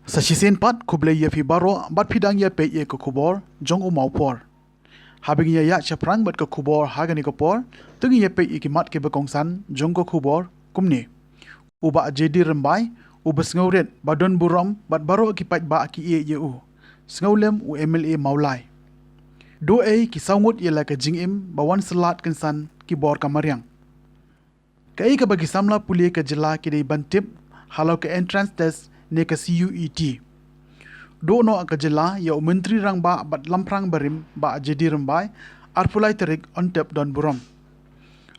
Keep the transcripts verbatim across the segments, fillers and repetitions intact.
Sa shisien pat khublei ïa phi baroh bad phi dang ïa peit ïa ka khubor jong u Mawphor. Haba ngin ïa ïaid shaphrang bad ka khubor ha kane ka por, to ngin ïa peit ïa ki mat kiba kongsan jong ka khubor kumne. U Bah J D Rymbai, uba sngewrit ba don burom bad baroh ki paidbah ki ïeit ïa u. Sngewlem u M L A Mawlai. Duh ei ki saw ngut ïa la ka jingim ba wan sa lad kynsan ki bor ka mariang. Kaei kaba ki samla pule ka jylla ki dei ban tip halor ka entrance test ne ka C U E T. Duh noh ka jylla ïa u Myntri Rangbah bad Lamphrang barim Bah J D Rymbai, arphew lai tarik Untiap Donburom.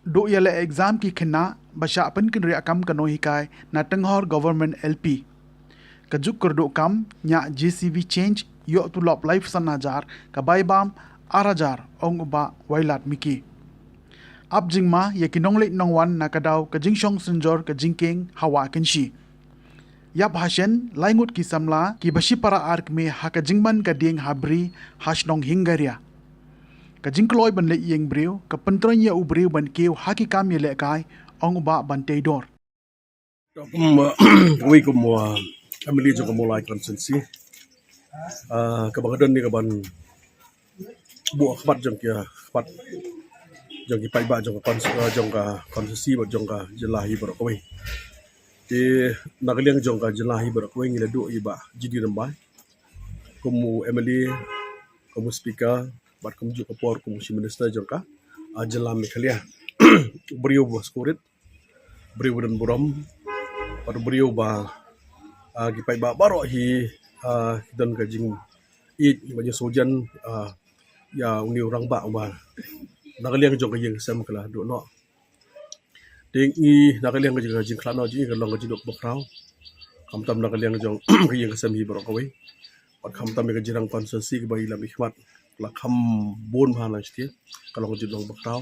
Duh ïa la exam ki khynnah ba shah pynkynriah kam ka nonghikai na Tenghor Government L P. Ka juk kyrduh kam, ñiah J C B change, ïoh tulop laiphew san hajar, ka bai bam ar hajar, ong u Bah Wailadmiki. Ap jingma ïa ki nongleit nongwan na ka daw ka jingshong synjor ka jingkieng ha Wah Kynshi. Ïap ha shen, lai ngut ki samla kiba shipara ar kmie ha ka jingman ka dieng ha Bri ha shnong Hingaria. Ka jingkloi ban leit ïeng briew ka pyntroiñ ïa u briew ban kiew ha ki kam ïalehkai, ong u Bah Banteidor. Kum, uh, kawei kum, uh, M L A jong ka Mawlai constituency. Uh, kaba nga don ne kaban buh khmat jong ki, khmat jong ki paidbah jong ka cons-, uh, jong ka constituency bad jong ka jylla hi baroh kawei. Te na ka liang jong ka jylla hi baroh kawei ngi la duh ïa Bah J D Rymbai kum u M L A, kum u speaker, bad kumjuh ka por kum u Chief Minister jong ka, uh, jylla Meghalaya. Briew ba sngewrit, briew ba don burom, bad briew ba, ah, ki paidbah baroh hi, ah, ki don ka jingïeit bad jingshah jan, ah, ïa une u rangbah uba na ka liang jong ka ïing ka sem ka la duh noh. Te ngi na ka liang ka jing, ka jingkhlad noh jong ngi ka long ka jingduh kaba khraw. Khamtam na ka liang jong ka ïing ka sem hi baroh kawei. Bad khamtam ïa ka jingïarap constituency kaba i lam i khmat la kham bun bha na shisha, ka long ka jingduh kaba khraw.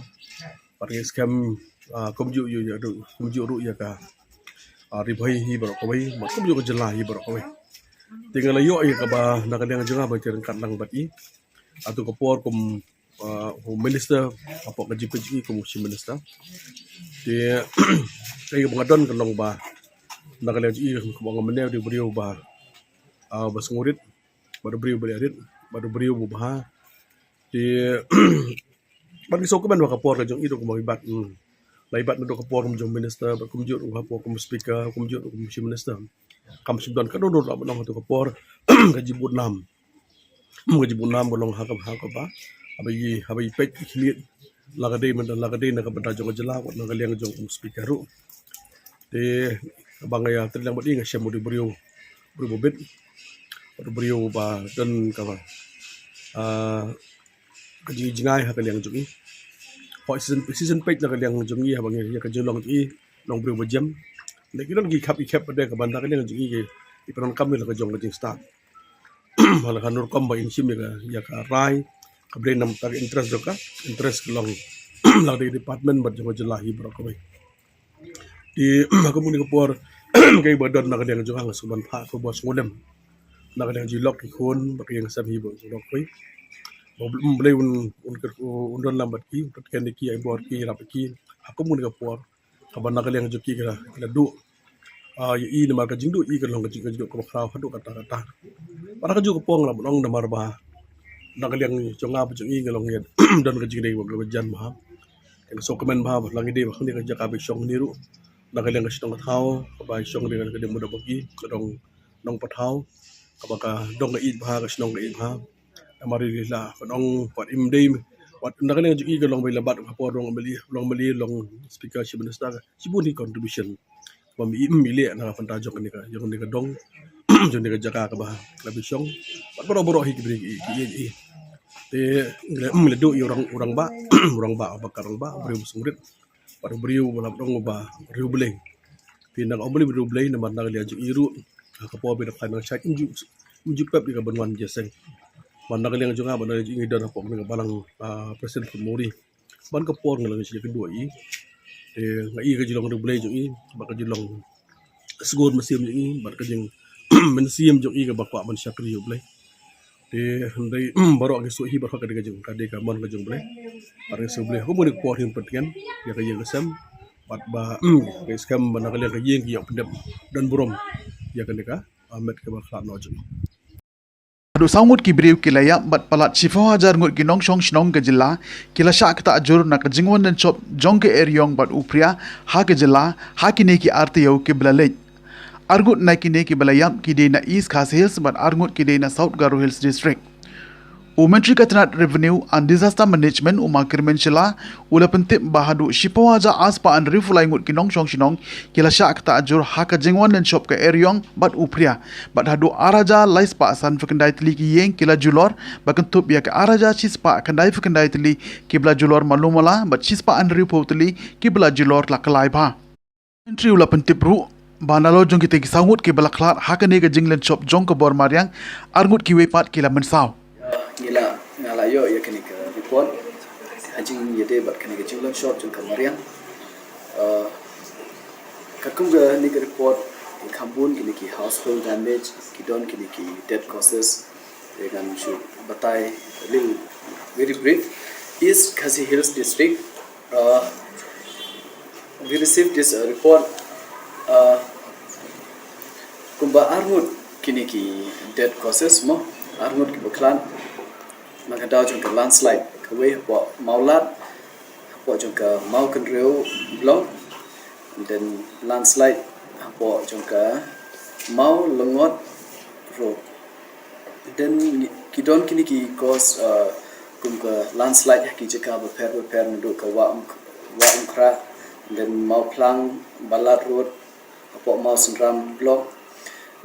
Bad ngi skhem, ah, kumjuh ïa, ïa, kumjuh ruh ïa ka, ah, Ri Bhoi hi baroh kawei, bad kumjuh ka jylla hi baroh kawei. Te nga la ïoh ïa kaba na ka liang jong nga ban ïaryngkat lang bad i. Hato ka por kum, ah, u minister, hapoh ka jingpyni jong i kum u Chief Minister. Te kaei kaba nga don ka long ba na ka liang jong i kaba nga mynne u dei u briew ba, ah, ba sngewrit, bad u briew ba leh rit, bad u briew ba bha. Te bad ngi sngewkmen ba ka por ka jong i ruh kumba i bat, hmm, la i bat naduh ka por kum jong minister, bad kumjuh ruh ka por kum speaker, kumjuh ruh kum chief minister. Kam shym don kano kano ruh ba long hato ka por ka jingbud nam. Hmm, ka jingbud nam ka long ha ka, ha kaba, haba i, haba i peit i khmih, la ka dei mynta, la ka dei na ka bynta jong ka jylla, bad na ka liang jong kum speaker ruh. Te kaba nga ïatreilang bad i nga shem u dei u briew, briew ba bit, bad u briew ba don kaba, ah, ka jingjngai ha ka liang jong i. Hooid, shisien, shisien peit na ka liang jong i, haba nga ïa ka jinglong jong i long briew ba jem. Lada ki don ki khap, i khap pat de kaba na ka liang jong i, i pyndonkam ïa la ka jong ka jingstad. Ha la ka rukom ba in shim ïa ka, ïa ka rai, ka bynta namar ka interest jong ka, interest ka long la ka dei department bad jong ka jylla hi baroh kawei. Te ha kane ka por kaei ba don na ka liang jong nga, nga sngewbha, sngewbha sngewlem na ka liang jong i lok i khun bad ka ïing ka sem hi baroh kawei. Ba U Blei un, un, un don lang bad ki, un pynken ïa ki, ai bor ki, ïarap ïa ki ha kane ka por. Kaba na ka liang jong ki ka la duh, ah, ïa i namar ka jingduh i ka long ka jing, ka jingduh kaba khraw haduh katta katta. Bad ha kajuh ka por nga la ban ong namar ba na ka liang jong nga bad jong i nga long ïa don ka jingdei kaba jan bha. Nga sngewkmen bha ba la ngi dei ba ha kane ka jaka ba i shong hangne ruh, na ka liang ka shnong ka thaw kaba i shong hangne, ka dei mudahbagi, ka dong Nongpathaw, kaba ka dong ka ïeit bha, ka shnong ka ïeit bha. Namar i la ka dong, wat im dei, wat na ka liang jong i ka long ba i la bat ha por long M L A, long M L A, long speaker, chief minister, shibun hi contribution ba i im i leh na ka bynta jong kane ka, jong kane ka dong, jong kane ka jaka kaba la ba i shong. Bad baroh baroh hi ki briew ki, ki ïeit i. Te ngi la duh ïa u rang, u rangbah, u rangbah, u bakhat rangbah, u briew ba sngewrit, bad u briew ba la dong ba riewblei. Te nga ong balei ba riewblei namar na ka liang jong i ruh, ha ka por ba i dang khlaiñ nang shait, im ju, im ju pep ïa ka ban wan jingïaseng. Bad na ka liang jong nga, bad na ka liang jong i, don hapoh kane ka balang, ah, President Mori. Ban ka por nga la ngi shu ïakynduh ïa i. Te nga i ka jinglong riewblei jong i, bad ka jinglong sngewbha mynsiem jong i, bad ka jingmynsiem jong i kaba kwah ban shakri ïa U Blei. Te hynrei baroh ngi shu hi baroh ka dei ka jing, ka dei ka mon ka jong U Blei. Bad ngi shu U Blei, ha kane ka por hi un pyntngen ïa ka ïing ka sem. Bad ba ngi skhem ba na ka liang ka ïing ki ïoh pyndep don burom ïa kane ka Ahmed kaba khlad noh jong. Haduh saw ngut ki briew ki la ïap bad palat shiphew hajar ngut ki nongshong shnong ka jylla ki la shah ktah jur na ka jingwan lynshop jong ka eriong bad u phria ha ka jylla ha kine ki ar taïew kiba la leit. Ar ngut na kine kiba la ïap ki dei na East Khasi Hills bad ar ngut ki dei na South Garo Hills District. U Myntri ka tnat Revenue and Disaster Management u Makirmen Shylla u la pyntip ba haduh shiphew hajar ar spah hynriewphew lai ngut ki nongshong shnong ki la shah ktah jur ha ka jingwan lynshop ka eriong bad u phria. Bad haduh ar hajar lai spah sanphew khyndai tylli ki ïing ki la julor, ba kynthup ïa ka ar hajar shi spah khyndai phew khyndai tylli kiba la julor malu mala bad shi spah hynriewphew tylli kiba la julor la kyllai bha. Myntri u la pyntip ruh ba nalor jong kita ki saw ngut kiba la khlad ha kane ka jinglynshop jong ka bor mariang, ar ngut kiwei pat ki la mynsaw. Ngi la, nga la ïoh ïa kane ka report ha jingïadei bad kane ka jinglynshop jong ka mariang. Uh, katkum kane ka report, ki kham bun kine ki household damage, ki don kine ki dead causes. Ïa ngan shu batai a little, very brief. East Khasi Hills District, uh, we received this, uh, report, uh, kumba ar ngut kine ki dead causes mo, ar ngut kiba khlad na ka daw jong ka landslide, kawei hapoh Mawlad, hapoh jong ka Mawkynrew block, and then landslide hapoh jong ka Mawlyngot road. Then ki don kine ki cause, uh, kum ka landslide ha ki jaka bapher bapher, naduh ka Wah Ung-, Wah Ungkhrah, then Mawphlang, Balat Road, hapoh Mawsynram block.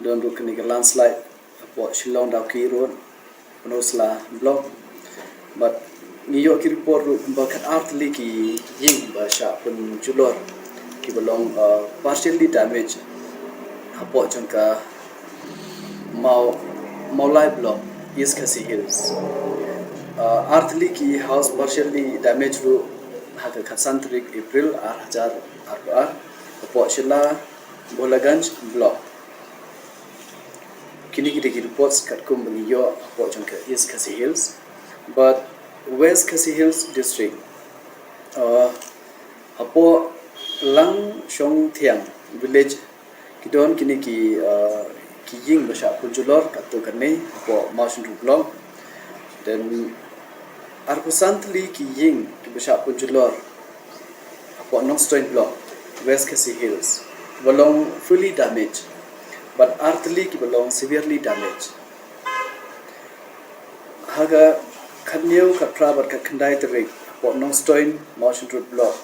Don ruh kine ka landslide hapoh Shillong Dawki Road, Pynursla block. Bad ngi ïoh ki report ruh kumba khat ar tylli ki ïing ba shah pynjulor kiba long, uh, partially damaged hapoh jong ka Maw-, Mawlai block, East Khasi Hills. Uh, ar tylli ki house partially damaged ruh ha ka khatsan tarik April ar hajar arphew ar hapoh Shella Bholaganj block. Kine ki dei ki reports katkum ba ngi ïoh hapoh jong ka East Khasi Hills. But West Khasi Hills District, uh, hapoh Langshongthiang village, ki don kine ki, uh, ki ïing ba shah pynjulor katto katne hapoh Mawshynrut block. Then arphew san tylli ki ïing kiba shah pynjulor hapoh Nongstoiñ block, West Khasi Hills, kiba long fully damaged, bad ar tylli kiba long severely damaged. Ha ka khathynñiew, khatphra bad khatkhyndai tarik hapoh Nongstoiñ, Mawshynrut block,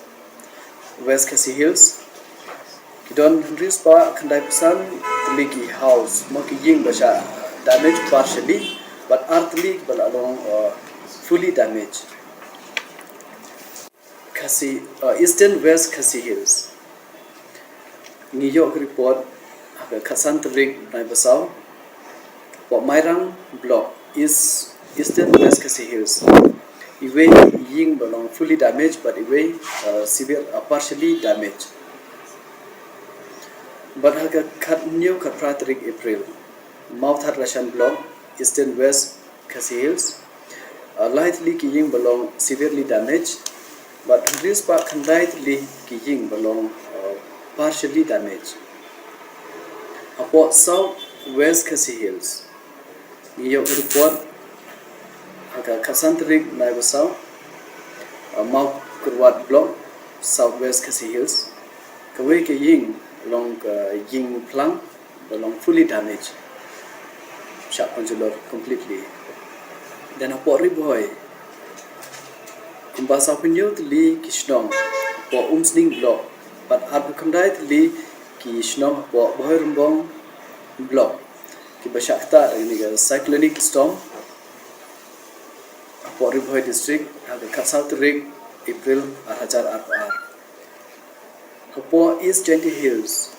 West Khasi Hills, ki don hynriew spah khyndaiphew san tylli ki house, mo, ki ïing ba shah damage partially, bad ar tylli ba la long, uh, fully damage. Khasi, uh, Eastern West Khasi Hills. Ngi ïoh ka report ha ka khatsan tarik bnai ba saw, hapoh Mairang block, East, Eastern West Khasi Hills. Iwei ïing ba long fully damaged, bad iwei, uh, severe, uh, partially damaged. Bad ha ka khathynñiew, khatphra tarik April, Mawthadraishan block, Eastern West Khasi Hills, uh, lai tylli ki ïing ba long severely damaged, bad hynriew spah khyndai tylli ki ïing ba long, uh, partially damaged. Hapoh South West Khasi Hills, ngi ïoh ka report ha ka khatsan tarik bnai ba saw, uh, Mawkyrwat block, South West Khasi Hills, kawei ka ïing long ka ïing phlang, ba long fully damaged, shah pynjulor completely. Then hapoh Ri Bhoi, kumba sawphew hynñiew tylli ki shnong hapoh Umsning block, bad arphew khyndai tylli ki shnong hapoh Bhoirymbong block, kiba shah ktah da kane ka cyclonic storm hapoh Ri Bhoi District ha ka khatsaw tarik April ar hajar arphew ar. Hapoh East Jaintia Hills,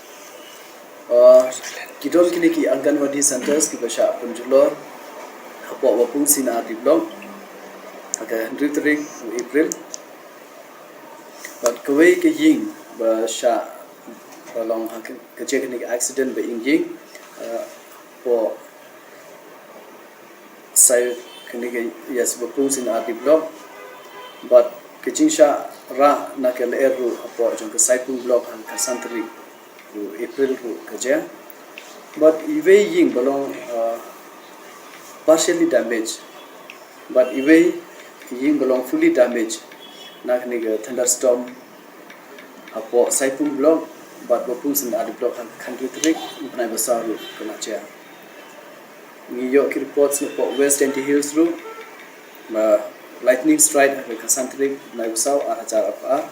uh, ki don kine ki Anganwadi centers kiba shah pynjulor hapoh Wapung C R D block ha ka hynriew tarik u April. Bad kawei ka ïing ba shah, ba long ha ka, ka jia kane ka accident ba ing ïing, uh, hapoh Sai kane ka, yes, Wapung C R D block. Bad ka jingshah rah na ka lyer ruh hapoh jong ka Saipung block ha ka khatsan tarik u April ruh ka jia. Bad iwei ïing ba long, uh, partially damaged. Bad iwei ïing ba long fully damaged na kane ka thunderstorm hapoh Saipung Block bad Bapung Syndah Block ha ka khathynriew tarik u bnai ba saw ruh ka Nacha. Ngi ïoh ki reports napoh West Jaintia Hills ruh ba lightning strike ha ka khatsan tarik u bnai ba saw ar hajar arphew ar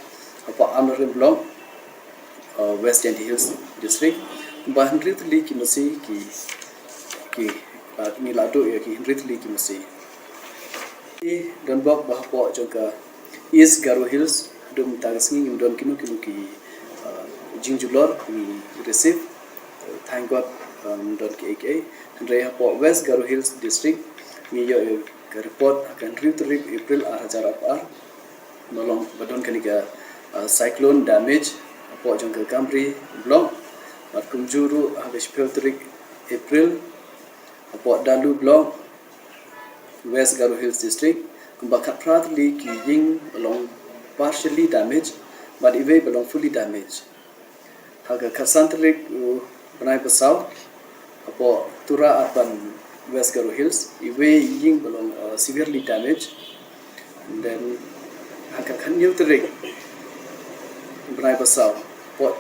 hapoh Amlarem Block, uh, West Jaintia Hills District. Ba hynriew tylli ki masi ki, ki, uh, ngi la duh ïa ki hynriew tylli ki masi. Ki don bok ba hapoh jong ka East Garo Hills, haduh mynta ka sngi ngim don kino kino ki, uh, jingjulor ngi receive. Uh, thank God, um, don ki A K A. Hynrei hapoh West Garo Hills District ngi ïoh ïa ka report ha ka hynriew tarik April ar hajar arphew ar. Ba long ba don kane ka, uh, cyclone damage hapoh jong ka Gamri Block. Bad kumjuh ruh ha ka shiphew tarik April hapoh Dalu Block, West Garo Hills District, kumba khatphra tylli ki ïing ba long partially damaged bad iwei ba long fully damaged. Ha ka khatsan tarik u bnai ba saw hapoh Tura Urban, West Garo Hills, iwei ïing ba long, uh, severely damaged. And then ha ka khathynñiew tarik u bnai ba saw hapoh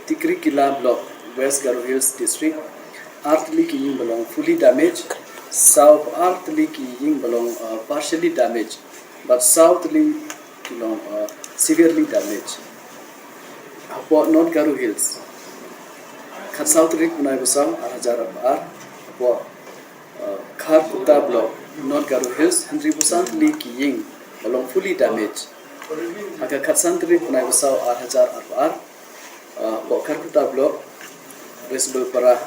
Tikrikilla Block, West Garo Hills District, ar tylli ki ïing ba long fully damaged, saw ar tylli ki ïing ba long, uh, partially damaged, bad saw tylli ki long, uh, severely damaged. Hapoh North Garo Hills, khatsaw tarik u bnai ba saw ar hajar arphew ar, hapoh, uh, Kharkutta Block, North Garo Hills, hynriewphew san tylli ki ïing ba long fully damaged. Ha ka khatsan tarik u bnai ba saw ar hajar arphew ar, uh, hapoh Kharkutta Block, Resbelpara,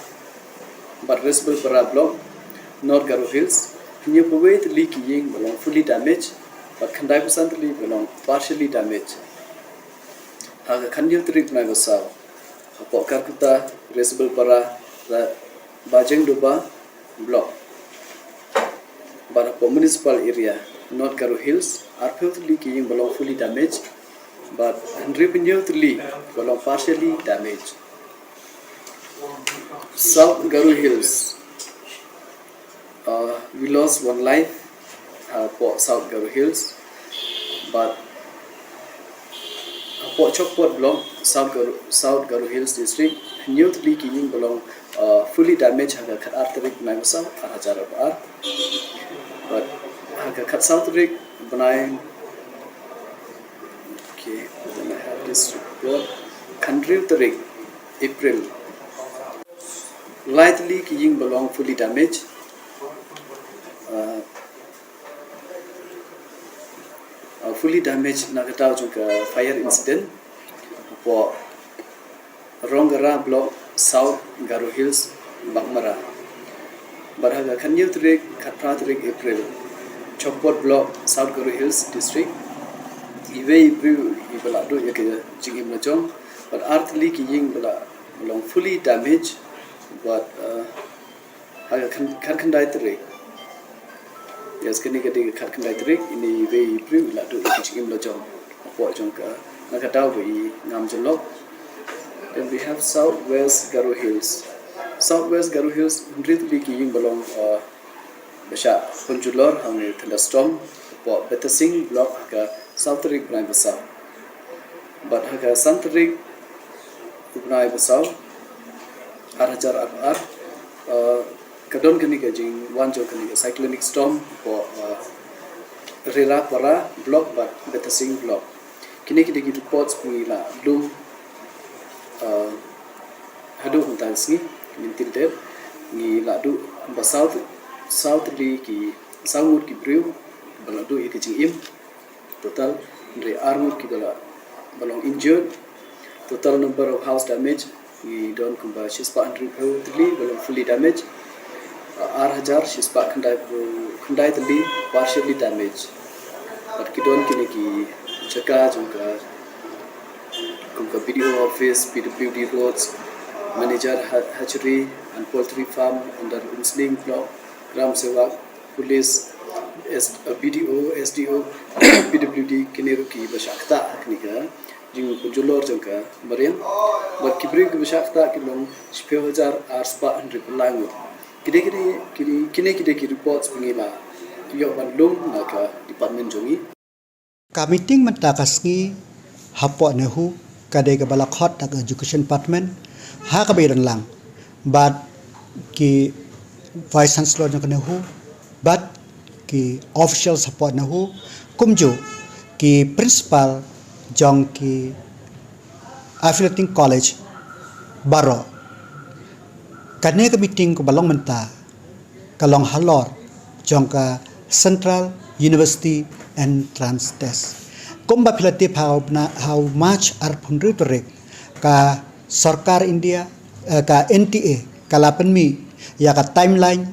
bad Resbelpara Block, North Garo Hills, hynñiewphew wei tylli ki ïing ba long fully damaged bad khyndaiphew san tylli ba long partially damaged. Ha ka khathynñiew tarik u bnai ba saw, hapoh Kharkutta, Resbelpara, Ra-, Bajengdoba Block, bad hapoh Municipal Area, North Garo Hills, arphew tylli ki ïing ba long fully damaged bad hynriewphew hynñiew tylli ba long partially damaged. South Garo Hills, uh, we lost one life, uh, hapoh South Garo Hills, bad hapoh Chokpot Block, South Garo, South Garo Hills District, hynñiew tylli ki ïing ba long, uh, fully damaged ha ka khatar tarik u bnai ba saw ar hajar arphew ar. Bad ha ka khatsaw tarik u bnai, okay, then I have this report. Khathynriew tarik April, lai tylli ki ïing ba long fully damaged. Uh, uh, fully damaged na ka daw jong ka fire incident hapoh Ronggara Block, South Garo Hills, Baghmara. Bad ha ka khathynñiew tarik, khatphra tarik April, Chokpot Block, South Garo Hills District, iwei i briew iba la duh ïa ka jingim lajong bad ar tylli ki ïing ba la long fully damaged. Bad, uh, ha ka khan-, khatkhyndai tarik, yes, kane ka dei ka khatkhyndai tarik, ine iwei i briew i la duh ïa ka jingim lajong hapoh jong ka, na ka daw ba i ngam jyllop. Then we have South West Garo Hills. South West Garo Hills, hynriew tylli ki ïing ba long, uh, ba shah pynjulor hangne thunderstorm hapoh Betasing Block ha ka saw tarik u bnai ba saw. Bad ha ka san tarik u bnai ba saw, ar hajar arphew ar, uh, ka don kane ka jingwan jong kane ka cyclonic storm hapoh, uh, Rerapara Block bad Betasing Block. Kine ki dei ki reports ba ngi la lum, uh, haduh mynta ka sngi, mynta ka date ngi la duh ba saw, saw tylli ki, saw ngut ki briew ba la duh ïa ka jingim. Total, hynrei ar ngut kiba la, ba long injured. Total number of house damage, ngi don kumba shispah hynriewphew tylli ba long fully damage. Ar hajar shispah khyndaiphew khyndai tylli partially damage. Bad ki don kine ki jaka jong ka, kum ka B D O office, P W D roads, manager ha-, hatchery and poultry farm under Umsning Block, Gram Sevak, police, S, uh, B D O, S D O, P W D, kine ruh kiba shah ktah ha kane ka jingpynjulor jong ka mariang. Bad ki briew kiba shah ktah ki long shiphew hajar ar spah hynriewphew lai ngut. Kine, kine, kine, kine ki dei ki reports ba ngi la ïoh ban lum na ka department jong ngi. Ka meeting mynta ka sngi hapoh NEHU ka dei kaba la khot da ka Education Department ha kaba ïadon lang bad ki Vice Chancellor jong ka NEHU bad ki officials hapoh NEHU, kumjuh ki principal jong ki affiliating college baroh. Kane ka meeting kaba long mynta ka long halor jong ka Central University Entrance Test. Kumba phi la tip, ha u bna-, ha u March arphew hynriew tarik, ka sorkar India, eh, ka N T A ka la pynmih ïa ka timeline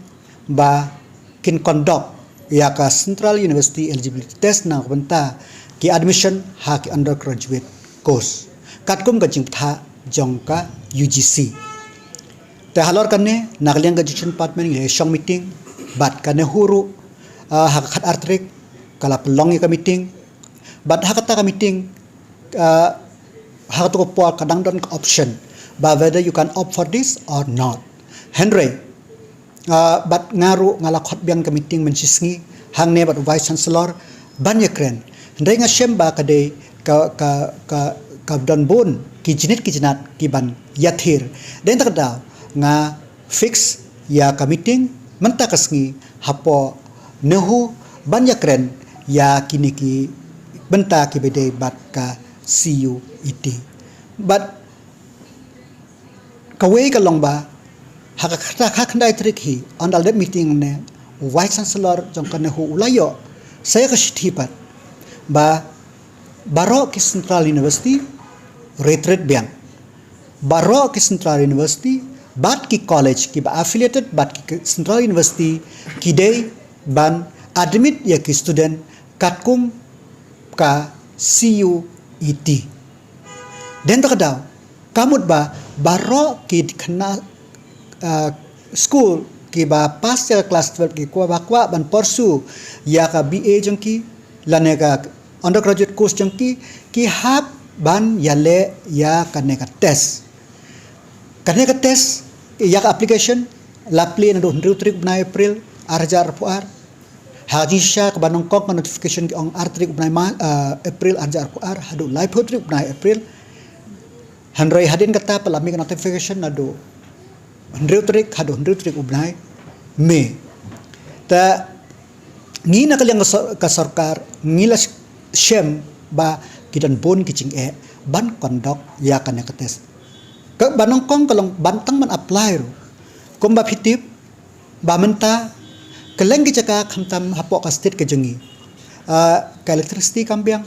ba kin conduct ïa ka Central University Eligibility Test na ka bynta ki admission ha ki undergraduate course, katkum ka jingpynbna jong ka U G C. Te halor kane, na ka liang ka Education Department ngi la shong meeting bad ka NEHU ruh, ah, ha ka khatar tarik ka la pynlong ïa ka meeting. Bad ha kata ka meeting, ah, ha kata ka por ka dang don ka option ba whether you can opt for this or not. Hynrei, ah, bad nga ruh nga la khot biang ka meeting mynshisngi hangne bad Vice Chancellor ban ïakren. Hynrei nga shem ba ka dei ka, ka, ka, ka don bun ki jingit ki jingat ki ban ïathir. Dei na kata ka daw nga fix ïa ka meeting mynta ka sngi hapoh NEHU ban ïakren ïa kine ki bynta kiba dei bad ka C U E T. Bad kawei ka long ba ha ka khyndai, ha ka khyndai tarik hi, ynda la dep meeting ne, u Vice Chancellor jong ka NEHU u la ïoh sa ïa ka shithi pat ba baroh ki Central University retreat biang. Baroh ki Central University bad ki college kiba affiliated bad ki Central University ki dei ban admit ïa ki student katkum ka C U E T. Dei na kata ka daw, ka mut ba baroh ki khynnah, uh, school kiba pass ïa ka class twelve, ki kwah, ba kwah ban pursue ïa ka B A jong ki lane ka undergraduate course jong ki, ki hap ban ïaleh ïa kane ka test. Kane ka test, ïa ka application la plie naduh hynriew tarik u bnai April ar hajar arphew ar. Ha jingshisha kaba nyngkong ka notification ki ong ar tarik u bnai Ma-, ah, April ar hajar arphew ar haduh laiphew tarik u bnai April. Hynrei hadien kata pat la mih ka notification naduh hynriew tarik haduh hynriew tarik u bnai May. Te ngi na ka liang ka sor-, ka sorkar ngi la sh-, shem ba ki don bun ki jingeh ban conduct ïa kane ka test. Kaba nyngkong ka long ban tang ban apply ruh. Kumba phi tip ba mynta kylleng ki jaka khamtam hapoh ka state ka jong ngi, ah, ka electricity kam biang.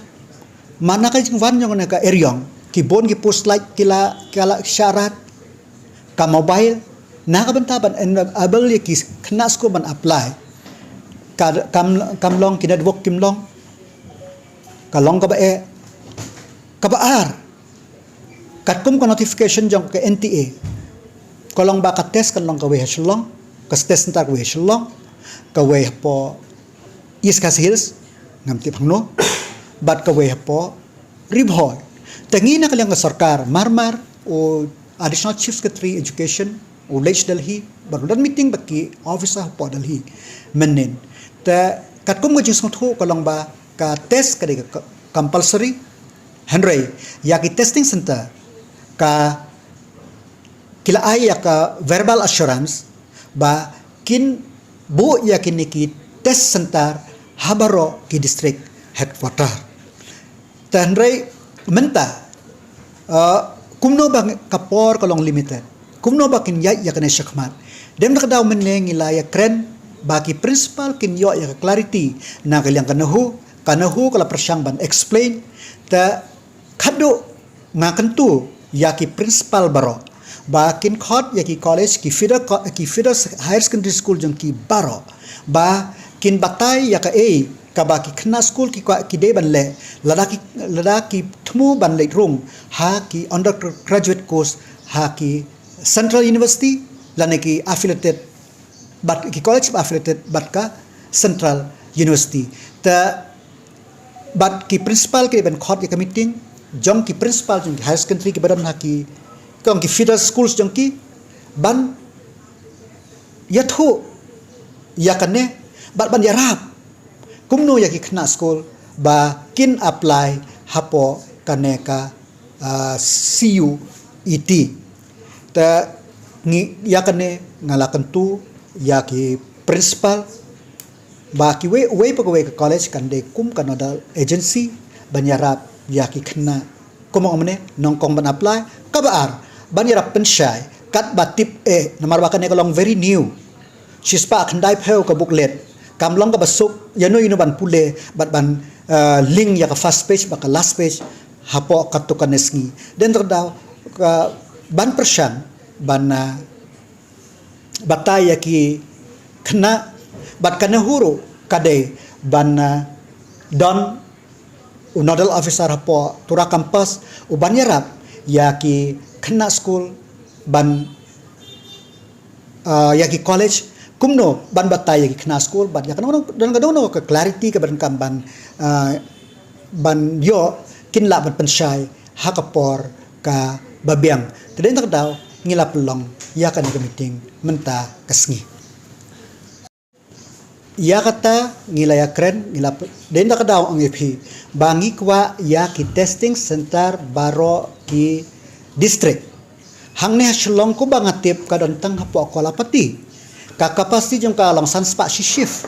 Mana ka jingwan jong ne ka eriong, ki bun ki post light ki la, ki la sharat. Ka mobile, na ka bynta ban enable ïa ki khynnah skul ban apply. Ka, kam, kam long, ki network kim long. Ka long kaba eh, kaba ar. Katkum ka notification jong ka N T A ka long ba ka test kan long kawei ha Shillong, ka test centre kawei ha Shillong, kawei hapoh East Khasi Hills, ngam tip hangno, bad kawei hapoh Ri Bhoi. Te ngi na ka liang ka sorkar, mar mar u Additional Chief Secretary Education u leit sha Delhi bad u don meeting bad ki officer hapoh Delhi mynnin. Te katkum ka jingsngewthuh ka long ba ka test ka dei ka compulsory, hynrei ïa ki testing centre ka, ki la ai ïa ka verbal assurance ba kin buh ïa kine ki test centre ha baroh ki district headquarter. Te hynrei mynta, uh, kumno ba ka por ka long limited, kumno ba kin ïaid ïa kane shakhmat. Dei na kata ka daw mynne ngi la ïakren ba ki principal kin ïoh ïa ka clarity na ka liang ka NEHU, ka NEHU ka la pyrshang ban explain. Te khadduh nga kyntu ïa ki principal baroh ba kin khot ïa ki college, ki feeder co-, ki feeder higher secondary school jong ki baroh ba kin batai ïa kaei kaba ki khynnah skul ki kwah, ki dei ban leh, lada ki, lada ki thmu ban leit rung ha ki undergraduate course ha ki Central University lane ki affiliated bad ki college affiliated bad ka Central university. Te bad ki principal ki dei ban khot ïa ka meeting jong ki principal jong ki higher secondary kiba don ha ki, kong ki feeder schools jong ki, ban ïathuh ïa kane bad ban ïarap kumno ïa ki khynnah skul ba kin apply hapoh kane ka, ah, C U E T. Te ngi ïa kane nga la kyntu ïa ki principal ba kiwei, uwei pa kawei ka college kan dei kum ka nodal agency ban ïarap ïa ki khynnah. Kumno mynne nyngkong ban apply, kaba ar ban ïarap pynshai katba tip eh, namar ba kane ka long very new. Shispah khyndai phew ka booklet, kam long kaba suk ïano ïano ban pule bad ban, eh, link ïa ka first page bad ka last page hapoh katto katne sngi. Dei na kata ka daw ka ban pyrshang ban, eh, batai ïa ki khynnah bad kane ruh ka dei ban, eh, don u nodal officer hapoh Tura campus u ban ïarap ïa ki khynnah skul ban, ah, ïa ki college kumno ban batai ïa ki khynnah skul bad ïa kano kano don ka clarity kaba donkam ban, ah, ban ïoh kin lah ban pynshai ha ka por kaba biang. Te dei na kata ka daw ngi la pynlong ïa kane ka meeting mynta ka sngi. Ïa kata ngi la ïakren, ngi la p-, dei na kata ka daw ong ïa phi ba ngi kwah ïa ki testing center baroh ki district. Hangne ha Shillong kumba nga tip ka don tang hapoh Kawlapati. Ka capacity jong ka long san spah shi shift.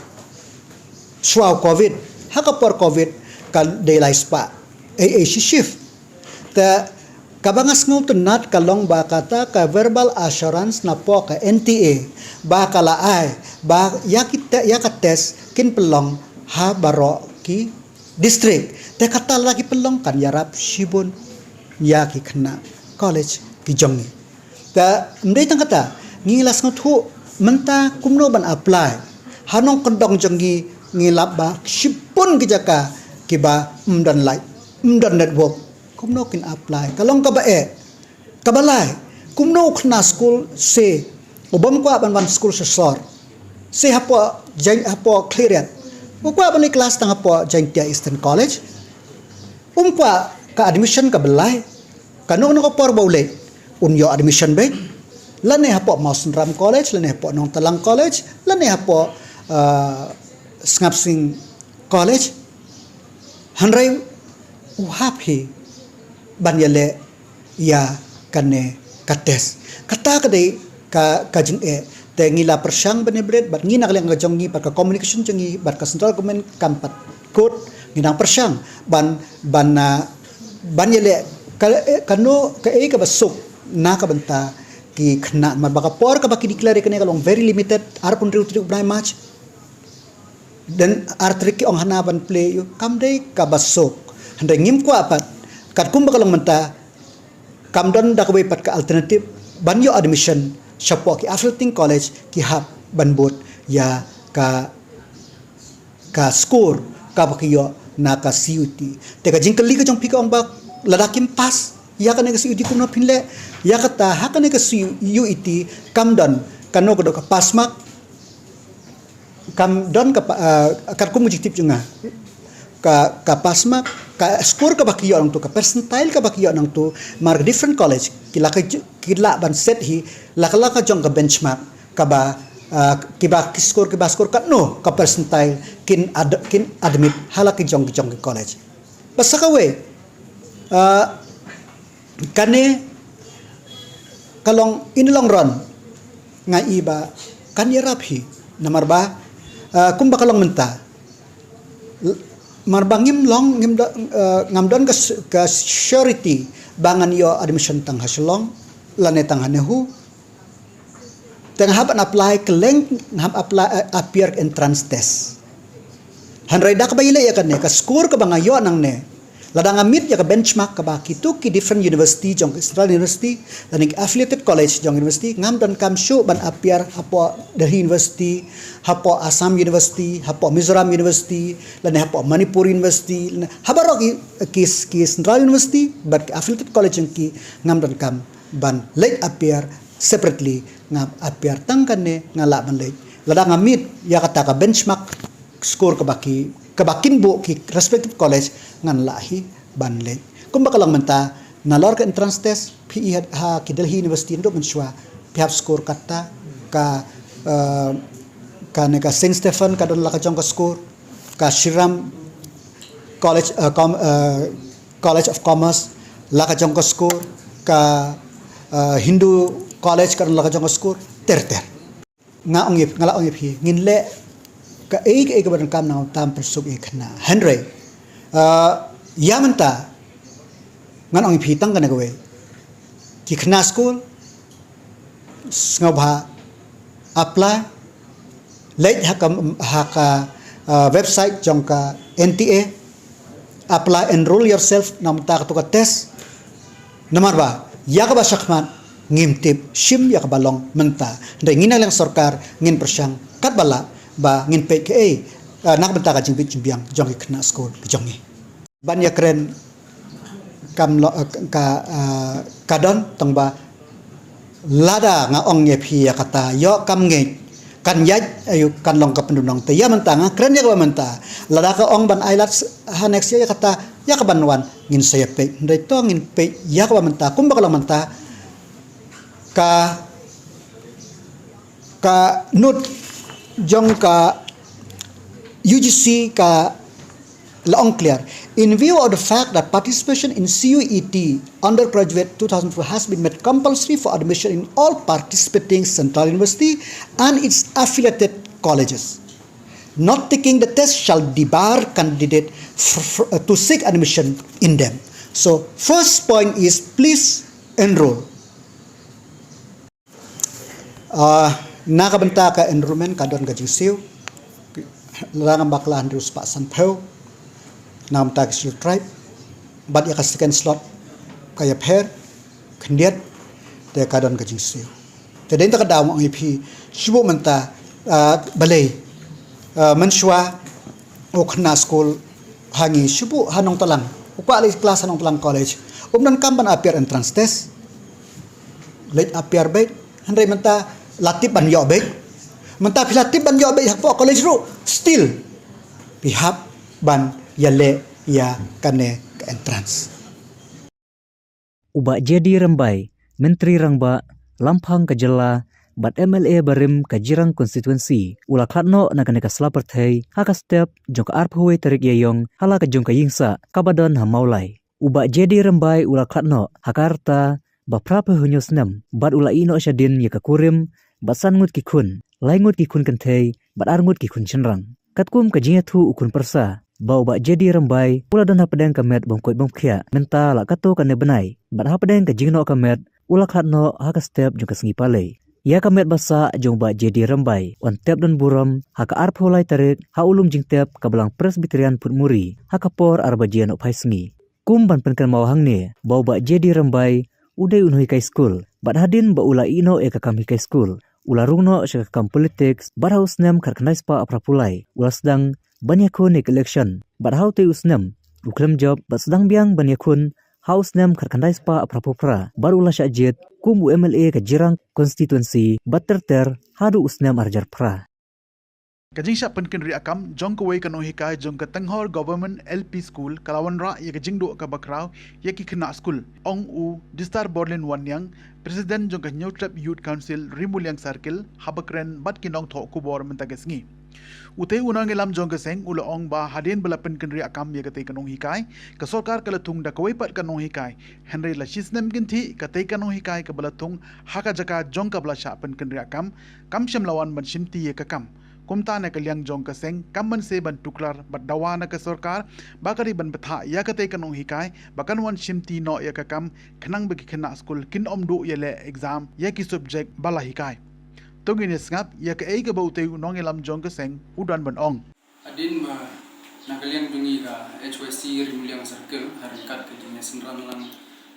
Shuwa u covid, ha ka por covid ka dei lai spah ei ei shi shift. Te kaba nga sngewtynnat ka long ba kata ka verbal assurance napoh ka N T A ba ka la ai ba ïa ki te-, ïa ka test kin pynlong ha baroh ki district. Te kata lada ki pynlong kan ïarap shibun ïa ki khynnah college ki jong ngi. Te ym dei tang kata, ngi la sngewthuh mynta kumno ban apply. Ha nongkyndong jong ngi ngi lap ba shibun ki jaka kiba ym don light, ym don network. Kumno kin apply? Ka long kaba eh. Kaba lai, kumno u khynnah skul se u bym kwah ban wan skul sha sor, se hapoh Jain, hapoh Khliehriat, u kwah ban leit klas tang hapoh Jaintia Eastern College. Um kwah ka admission kaba lai, kano kano ka por ba u leit un ïoh admission beit, lane hapoh Mawsynram College, lane hapoh Nongtalang College, lane hapoh, ah, Sngap Sing College. Hynrei u hap hi ban ïaleh ïa kane ka test. Kata ka dei ka, ka jingeh. Te ngi la pyrshang ban ïa bret bad ngi na ka liang ka jong ngi bad ka communication jong ngi bad ka central government kam pat kut, ngi dang pyrshang ban, ban, ah, ban ïaleh ka, eh, kano kaei kaba suk na ka bynta ki khynnah, namar ba ka por kaba ki declare kane ka long very limited, arphew hynriew tarik u bnai March. Dang ar tarik ki ong hana ban plie ïa u, kam dei kaba suk. Hynrei ngim kwah pat, katkum ba ka long mynta, kam don da kawei pat ka alternative ban ïoh admission shapoh ki affiliating college, ki hap ban bud ïa ka, ka score kaba ki ïoh na ka C U E T. Te ka jingkylli ka jong phi ka ong ba lada kim pass ïa kane ka C U E T kumno phin leh? Ïa kata ha kane ka C U E T kam don kano kano ka pass mark, kam don ka pa-, ah, katkum ka jingtip jong nga, ka, ka pass mark, ka score kaba ki ïoh nangtu, ka percentile kaba ki ïoh nangtu, mar ka different college ki la ka ju-, ki lah ban set hi la ka, la ka jong ka benchmark kaba, ah, kiba ki score, kiba score katno ka percentile kin ad-, kin admit ha la ki jong ki jong ki college. Bad sa kawei, ah, kane ka long in the long run, nga i ba kan ïarap hi, namar ba, ah, kumba ka long mynta, l-, namar ba ngim long, ngim do-, ah, ngam don ka s-, ka surety ba ngan ïoh admission tang ha Shillong lane tang ha NEHU. Te nga hap ban apply kylleng, nga hap apply, eh, appear entrance test. Hynrei da kaba ïaleh ïa kane, ka score kaba nga ïoh nangne, lada nga meet ïa ka benchmark kaba kito ki different university jong ka Central University lane ki affiliated college jong university, ngam donkam shuh ban appear hapoh Delhi University, hapoh Assam University, hapoh Mizoram University, lane hapoh Manipur University, lane ha baroh ki, ki, ki Central University bad ki affiliated college jong ki, ngam donkam ban leit appear separately, nga appear tang kane nga lah ban leit. Lada nga meet ïa kata ka benchmark score kaba ki, kaba kin buh ki respective college ngan lah hi ban leh. Kumba ka long mynta, nalor ka entrance test, phi i ha, ha ki Delhi University naduh mynshuwa, phi hap score katta, ka, eh, kane ka Saint Stephen ka don la ka jong ka score, ka Shriram College, eh, com-, eh, College of Commerce la ka jong ka score, ka, eh, Hindu College ka don la ka jong ka score, ter ter. Nga ong ïa, nga la ong ïa phi, ngin leh kaei kaei kaba donkam nangta ban pynsuk ïa ki khynnah. Hynrei, eh, ïa mynta, ngan ong ïa phi tang kane kawei. Ki khynnah skul, sngewbha apply, leit ha ka, ha ka, eh, website jong ka N T A, apply, enroll yourself namar kata ka test. Namar ba ïa kaba shakhmat ngim tip shim ïa kaba long mynta. Hynrei ngi na liang sorkar ngin pyrshang katba lah ba ngin peit kaei, eh, na ka bynta ka jingbit jingbiang jong ki khynnah skul ki jong ngi. Ban ïakren kam lo, eh, ka, eh, ka don tang ba lada nga ong ïa phi ïa kata, ïoh kam ngeit, kan ïaid, aïu, kan long ka pyndunong. Te ïa mynta nga kren ïa kaba mynta. Lada ka ong ban ai lad s-, ha next year ïa kata, ïa kaban wan ngin sa ïa peit. Hynrei to ngin peit ïa kaba mynta, kumba ka long mynta. Ka, ka note jong ka U G C ka la ong clear. In view of the fact that participation in C U E T undergraduate two thousand four has been made compulsory for admission in all participating central university and its affiliated colleges, not taking the test shall debar candidate f-, f-, uh, to seek admission in them. So, first point is please enroll. Ah, na ka bynta ka enrollment ka don ka jingsiew. Lada ngam bakla hynriew spah sanphew na ka bynta ka Scheduled Tribe. Bad ïa ka second slot ka ïapher khyndiat, te ka don ka jingsiew. Te dei na kata ka daw ma ong ïa phi, shu buh mynta, ah, balei, ah, mynshuwa u khynnah skul ha ngi, shu buh ha Nongtalang, u kwah leit klas ha Nongtalang College, um donkam ban appear entrance test. Leit appear beit, hynrei mynta la tip ban ïoh beit. Mynta phi la tip ban ïoh beit hapoh college ruh, still phi hap ban ïaleh ïa kane ka entrance. U Bah J D Rymbai, Myntri Rangbah Lamphang ka Jylla bad M L A barim ka Jirang Constituency, u la khlad noh na kane ka sla pyrthei ha ka step jong ka arphew wei tarik Ïaïong ha la ka jong ka ïingsah kaba don ha Mawlai. U Bah J D Rymbai u la khlad noh ha ka rta ba phra phew hynñiew snem bad u la ïeh noh shadien ïa ka kurim bad san ngut ki khun, lai ngut ki khun kynthei bad ar ngut ki khun shynrang. Katkum ka jingïathuh u khun pyrsa ba u Bah J D Rymbai u la don hapdeng ka met bym koit bym khiah mynta la katto katne bnai, bad hapdeng ka jingnoh ka met u la khlad noh ha ka step jong ka sngi Palei. Ïa ka met ba sah jong u Bah J D Rymbai yn tep don burom ha ka arphew lai tarik ha u lum jingtep ka Balang Presbyterian Phutmuri ha ka por ar baje nohphai sngi. Kum ban pynkynmaw hangne ba u Bah J D Rymbai u dei u nonghikai skul, bad hadien ba u la ïeh noh ïa ka kam hikai skul, u la rung noh sha ka kam politics, bad ha u snem khatkhyndai spah phra phew lai u la sdang ban ïakhun ïa ka election, bad ha utei u snem u khlem jop bad sdang biang ban ïakhun ha u snem khatkhyndai spah phra phew phra, bad u la shah jied kum u M L A ka Jirang Constituency bad ter ter haduh u snem ar hajar phra. Ka jingshah pynkynriah kam jong kawei ka nonghikai jong ka Tenghor Government L P School ka la wanrah ïa ka jingduh kaba khraw ïa ki khynnah skul, ong u Distar Borlin Wanniang, President jong ka Hynñiewtrep Youth Council Ri Muliang Circle, haba kren bad ki nongthoh khubor mynta ka sngi. Utei u nongïalam jong ka seng u la ong ba hadien ba la pynkynriah kam ïa katei ka nonghikai, ka sorkar ka la thung da kawei pat ka nonghikai. Hynrei la shi snem kynthih katei ka nonghikai kaba la thung ha ka jaka jong kaba la shah pynkynriah kam, kam shym la wan ban shimti ïa ka kam. Kumta na ka liang jong ka seng kam mynse ban tuklar bad dawa na ka sorkar ba ka dei ban bthah ïa katei ka nonghikai ba kan wan shimti noh ïa ka kam, khnang ba ki khynnah skul kin ym duh ïaleh exam ïa ki subject ba la hikai. To ngin ïa sngap ïa kaei kaba utei u nongïalam jong ka seng u don ban ong. Hadien ba na ka liang jong ngi ka H Y C Ri Muliang Circle, ha ryngkat ka jingïasynran lang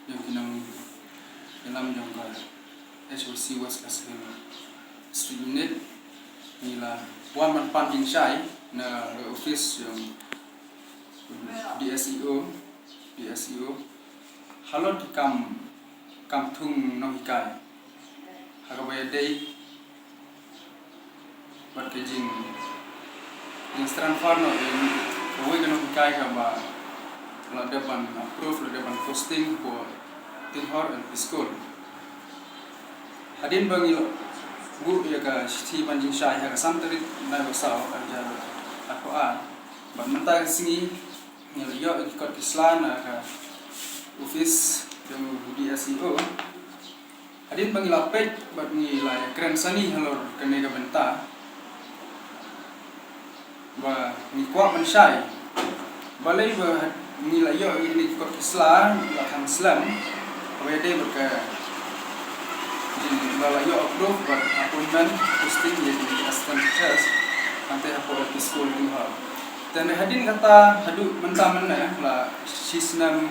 jong ki nongïalam jong ka H Y C West Khasi Hills District Unit, ngi la wan ban pan jingshai na ka office jong D S E O, D S E O, halor ki kam, kam thung nonghikai ha kaba ïadei bad ka jing Jingstran far noh ïa kawei ka nonghikai kaba la dep ban approve, la dep ban posting hapoh Tinghor L P School. Hadien ba ngi la buh ïa ka shithi ban jingshai ha ka san tarik u bnai ba saw, ar hajar arphew ar, bad mynta ka sngi ngi la ïoh ïa ki kot ki sla na ka office jong u D S E O. Hadien ba ngi la peit bad ngi la ïakren sani halor kane ka bynta, ba ngi kwah ban shai balei ba ngi la ïoh ïa kine ki kot ki sla, la khang slem, haba ïadei bad ka jing-, ba la ïoh approve bad appointment posting ïa kine ki assistant teachers hangtei hapoh L P School Tinghor. Te hadien kata haduh mynta mynne la shi snem,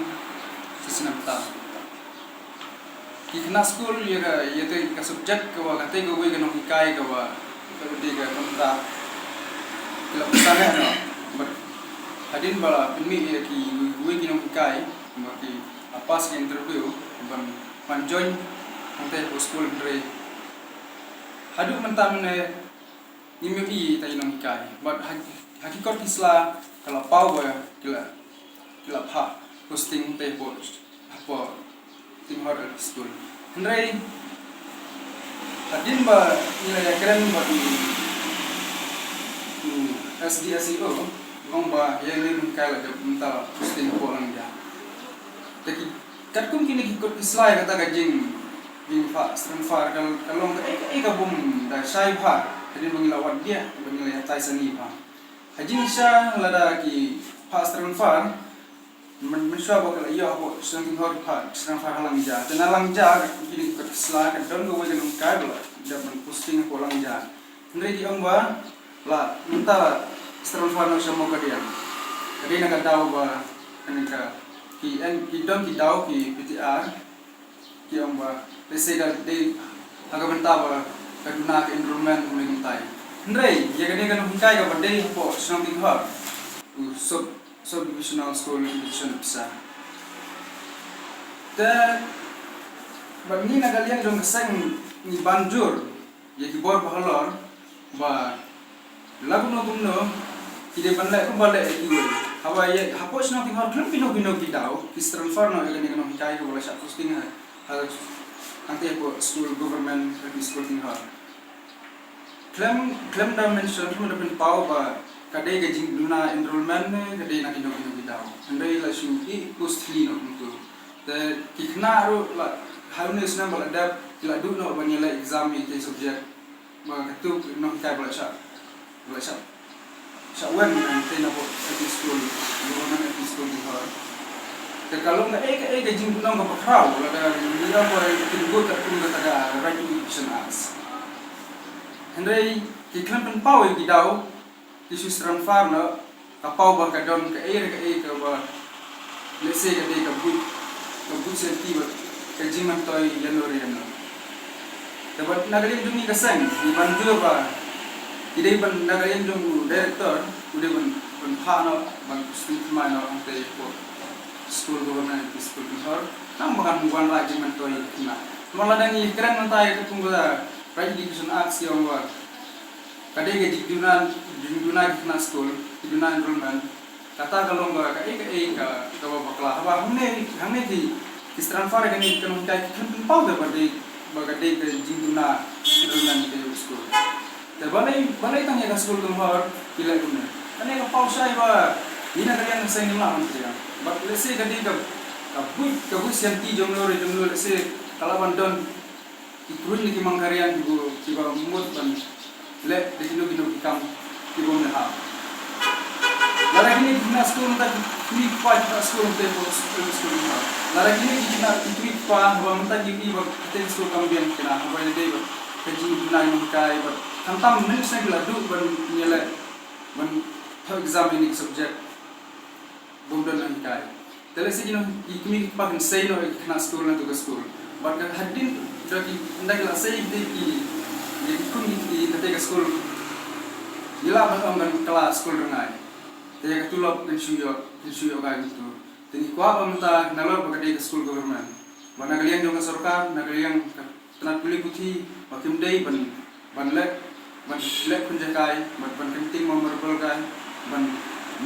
shi snem tam. Ki khynnah skul ïa ka, ïa ka, ka subject kaba katei kawei ka nonghikai kaba, kaba dei ka contract ki la pynsan noh. Bad hadien ba la pynmih ïa kiwei ki nonghikai ba ki la pass ki interview ban, ban join hangtei hapoh skul, hynrei haduh mynta mynne ngim ïohi ïa kita ki nonghikai. Bad ha, ha ki kot ki sla ka la paw ba ki la, ki la phah posting hangtei hapoh, hapoh Tinghor L P School. Hynrei hadien ba ngi la ïakren bad u, u S D S E O, u ong ba ïa une u nonghikai la dep mynta la posting hapoh Langja. Te ki, katkum kine ki kot ki sla ïa kata ka jing, jingphah stran far ka, ka long kaei kaei ka bym da shai bha hadien ba ngi la wad diah, ba ngi la ïatai sani bha. Ha jingshisha lada ki phah stran far, myn-, mynshuwa ba ki la ïoh hapoh shnong Tinghor ki phah stran far ha Langja. Te na Langja, katkum kine ki kot ki sla ka don kawei ka nonghikai ba la dep ban posting hapoh Langja. Hynrei ki ong ba la, mynta la stran far noh sha Mawkadiang. Ka dei na ka daw ba kane ka, ki, ki don ki daw ki P T R ki ong ba lehse ka dei ha ka bynta ba ka duna ka enrollment mynta. Hynrei ïa kane ka nonghikai kaba dei hapoh shnong Tinghor, u sub, sub divisional school education officer. Te bad ngi na ka liang jong ka seng ngi ban jur ïa ki bor ba halor ba la kumno kumno ki dei ban leh kumba leh ïa kiwei. Haba ïa hapoh shnong Tinghor khlem kino kino ki daw ki stran far noh ïa kane ka nonghikai kaba la shah posting ha, ha, hangtei hapoh school, government L P school Tinghor. Khlem, khlem da mention, khlem da pynpaw ba ka dei ka jingduna enrollment ne ka dei na kino kino ki daw. Hynrei la shu ïeh post khlieh noh kumto. Te ki khynnah ruh la, ha une u snem ba la dep ki la duh noh ban ïaleh exam ïa ki subject. Ba katto ka nonghikai ba la shah, ba la shah, shah wan hangtei napoh L P school, government L P school Tinghor. Te ka long kaei kaei ka jingkynnoh kaba khraw lada ngi ong ba kin bud katkum kata ka Right to Education Act. Hynrei ki khlem pynpaw ïa ki daw, ki shu stran far noh, ka paw ba ka don kaei re kaei kaba lehse ka dei ka buit, ka buit sianti bad ka jingmyntoi ïano re ïano. Te bad na ka liang jong ngi ka seng ngi ban jur ba ki dei ban, na ka liang jong u director u dei ban, ban phah noh, ban posting thymmai noh hangtei hapoh school, government L P school Tinghor. Namar ba kan wan la jingmyntoi na. Namar lada ngi kren mynta ïa katkum ka Right Education Act, ki ong ba ka dei ka jingduna, jingduna ki khynnah skul, ki duna enrollment. Kata ka long ba kaei kaei ka, kaba bakla. Haba hangne, hangne ki, ki stran far kane ka nonghikai ki khlem pynpaw te ba dei, ba ka dei ka jingduna enrollment ka skul. Te balei, balei tang ïa ka skul Tinghor ki leh kumne. Kane ka paw shai ba ngi na ka liang ka seng ngim lah ban pdiang. Bad lehse ka dei ka, ka buit, ka buit sianti jong no re jong no, lehse ka lah ban don ki kruiñ ne ki mang ka riang kiba, kiba mut ban leh da kino kino ki kam kiba ym hap. Lada kine ki khynnah skul mynta ki kmie ki kpa ki khynnah skul mynta ki skul mynta. Lada kine ki khynnah ki kmie ki kpa haba mynta ki ïohi ba katei ka skul kam biang, kine haba ïadei bad ka jingduna nonghikai bad khamtam mynsngi ki la duh ban ïaleh ban thoh exam ïa kine ki subject. Bym don nonghikai. Te lehse ki nong, ki kmie ki kpa kin sei noh ïa ki khynnah skul na tu ka skul. Bad ka hadien da ki, ynda ki la sei ïa ki, ïa ki khun ki, ki katei ka skul, ngi lah ban ong kan kylla skul rngai. Te ïa ka tulop kan shu ïoh, kan shu ïoh kai kumtu. Te ngi kwah ba mynta nalor ba ka dei ka skul government. Ba na ka liang jong ka sorkar, na ka liang ka tnat pule puthi, ba kim dei ban, ban leh Ban leh khun jaka, ban ban kynting memorable ka, ban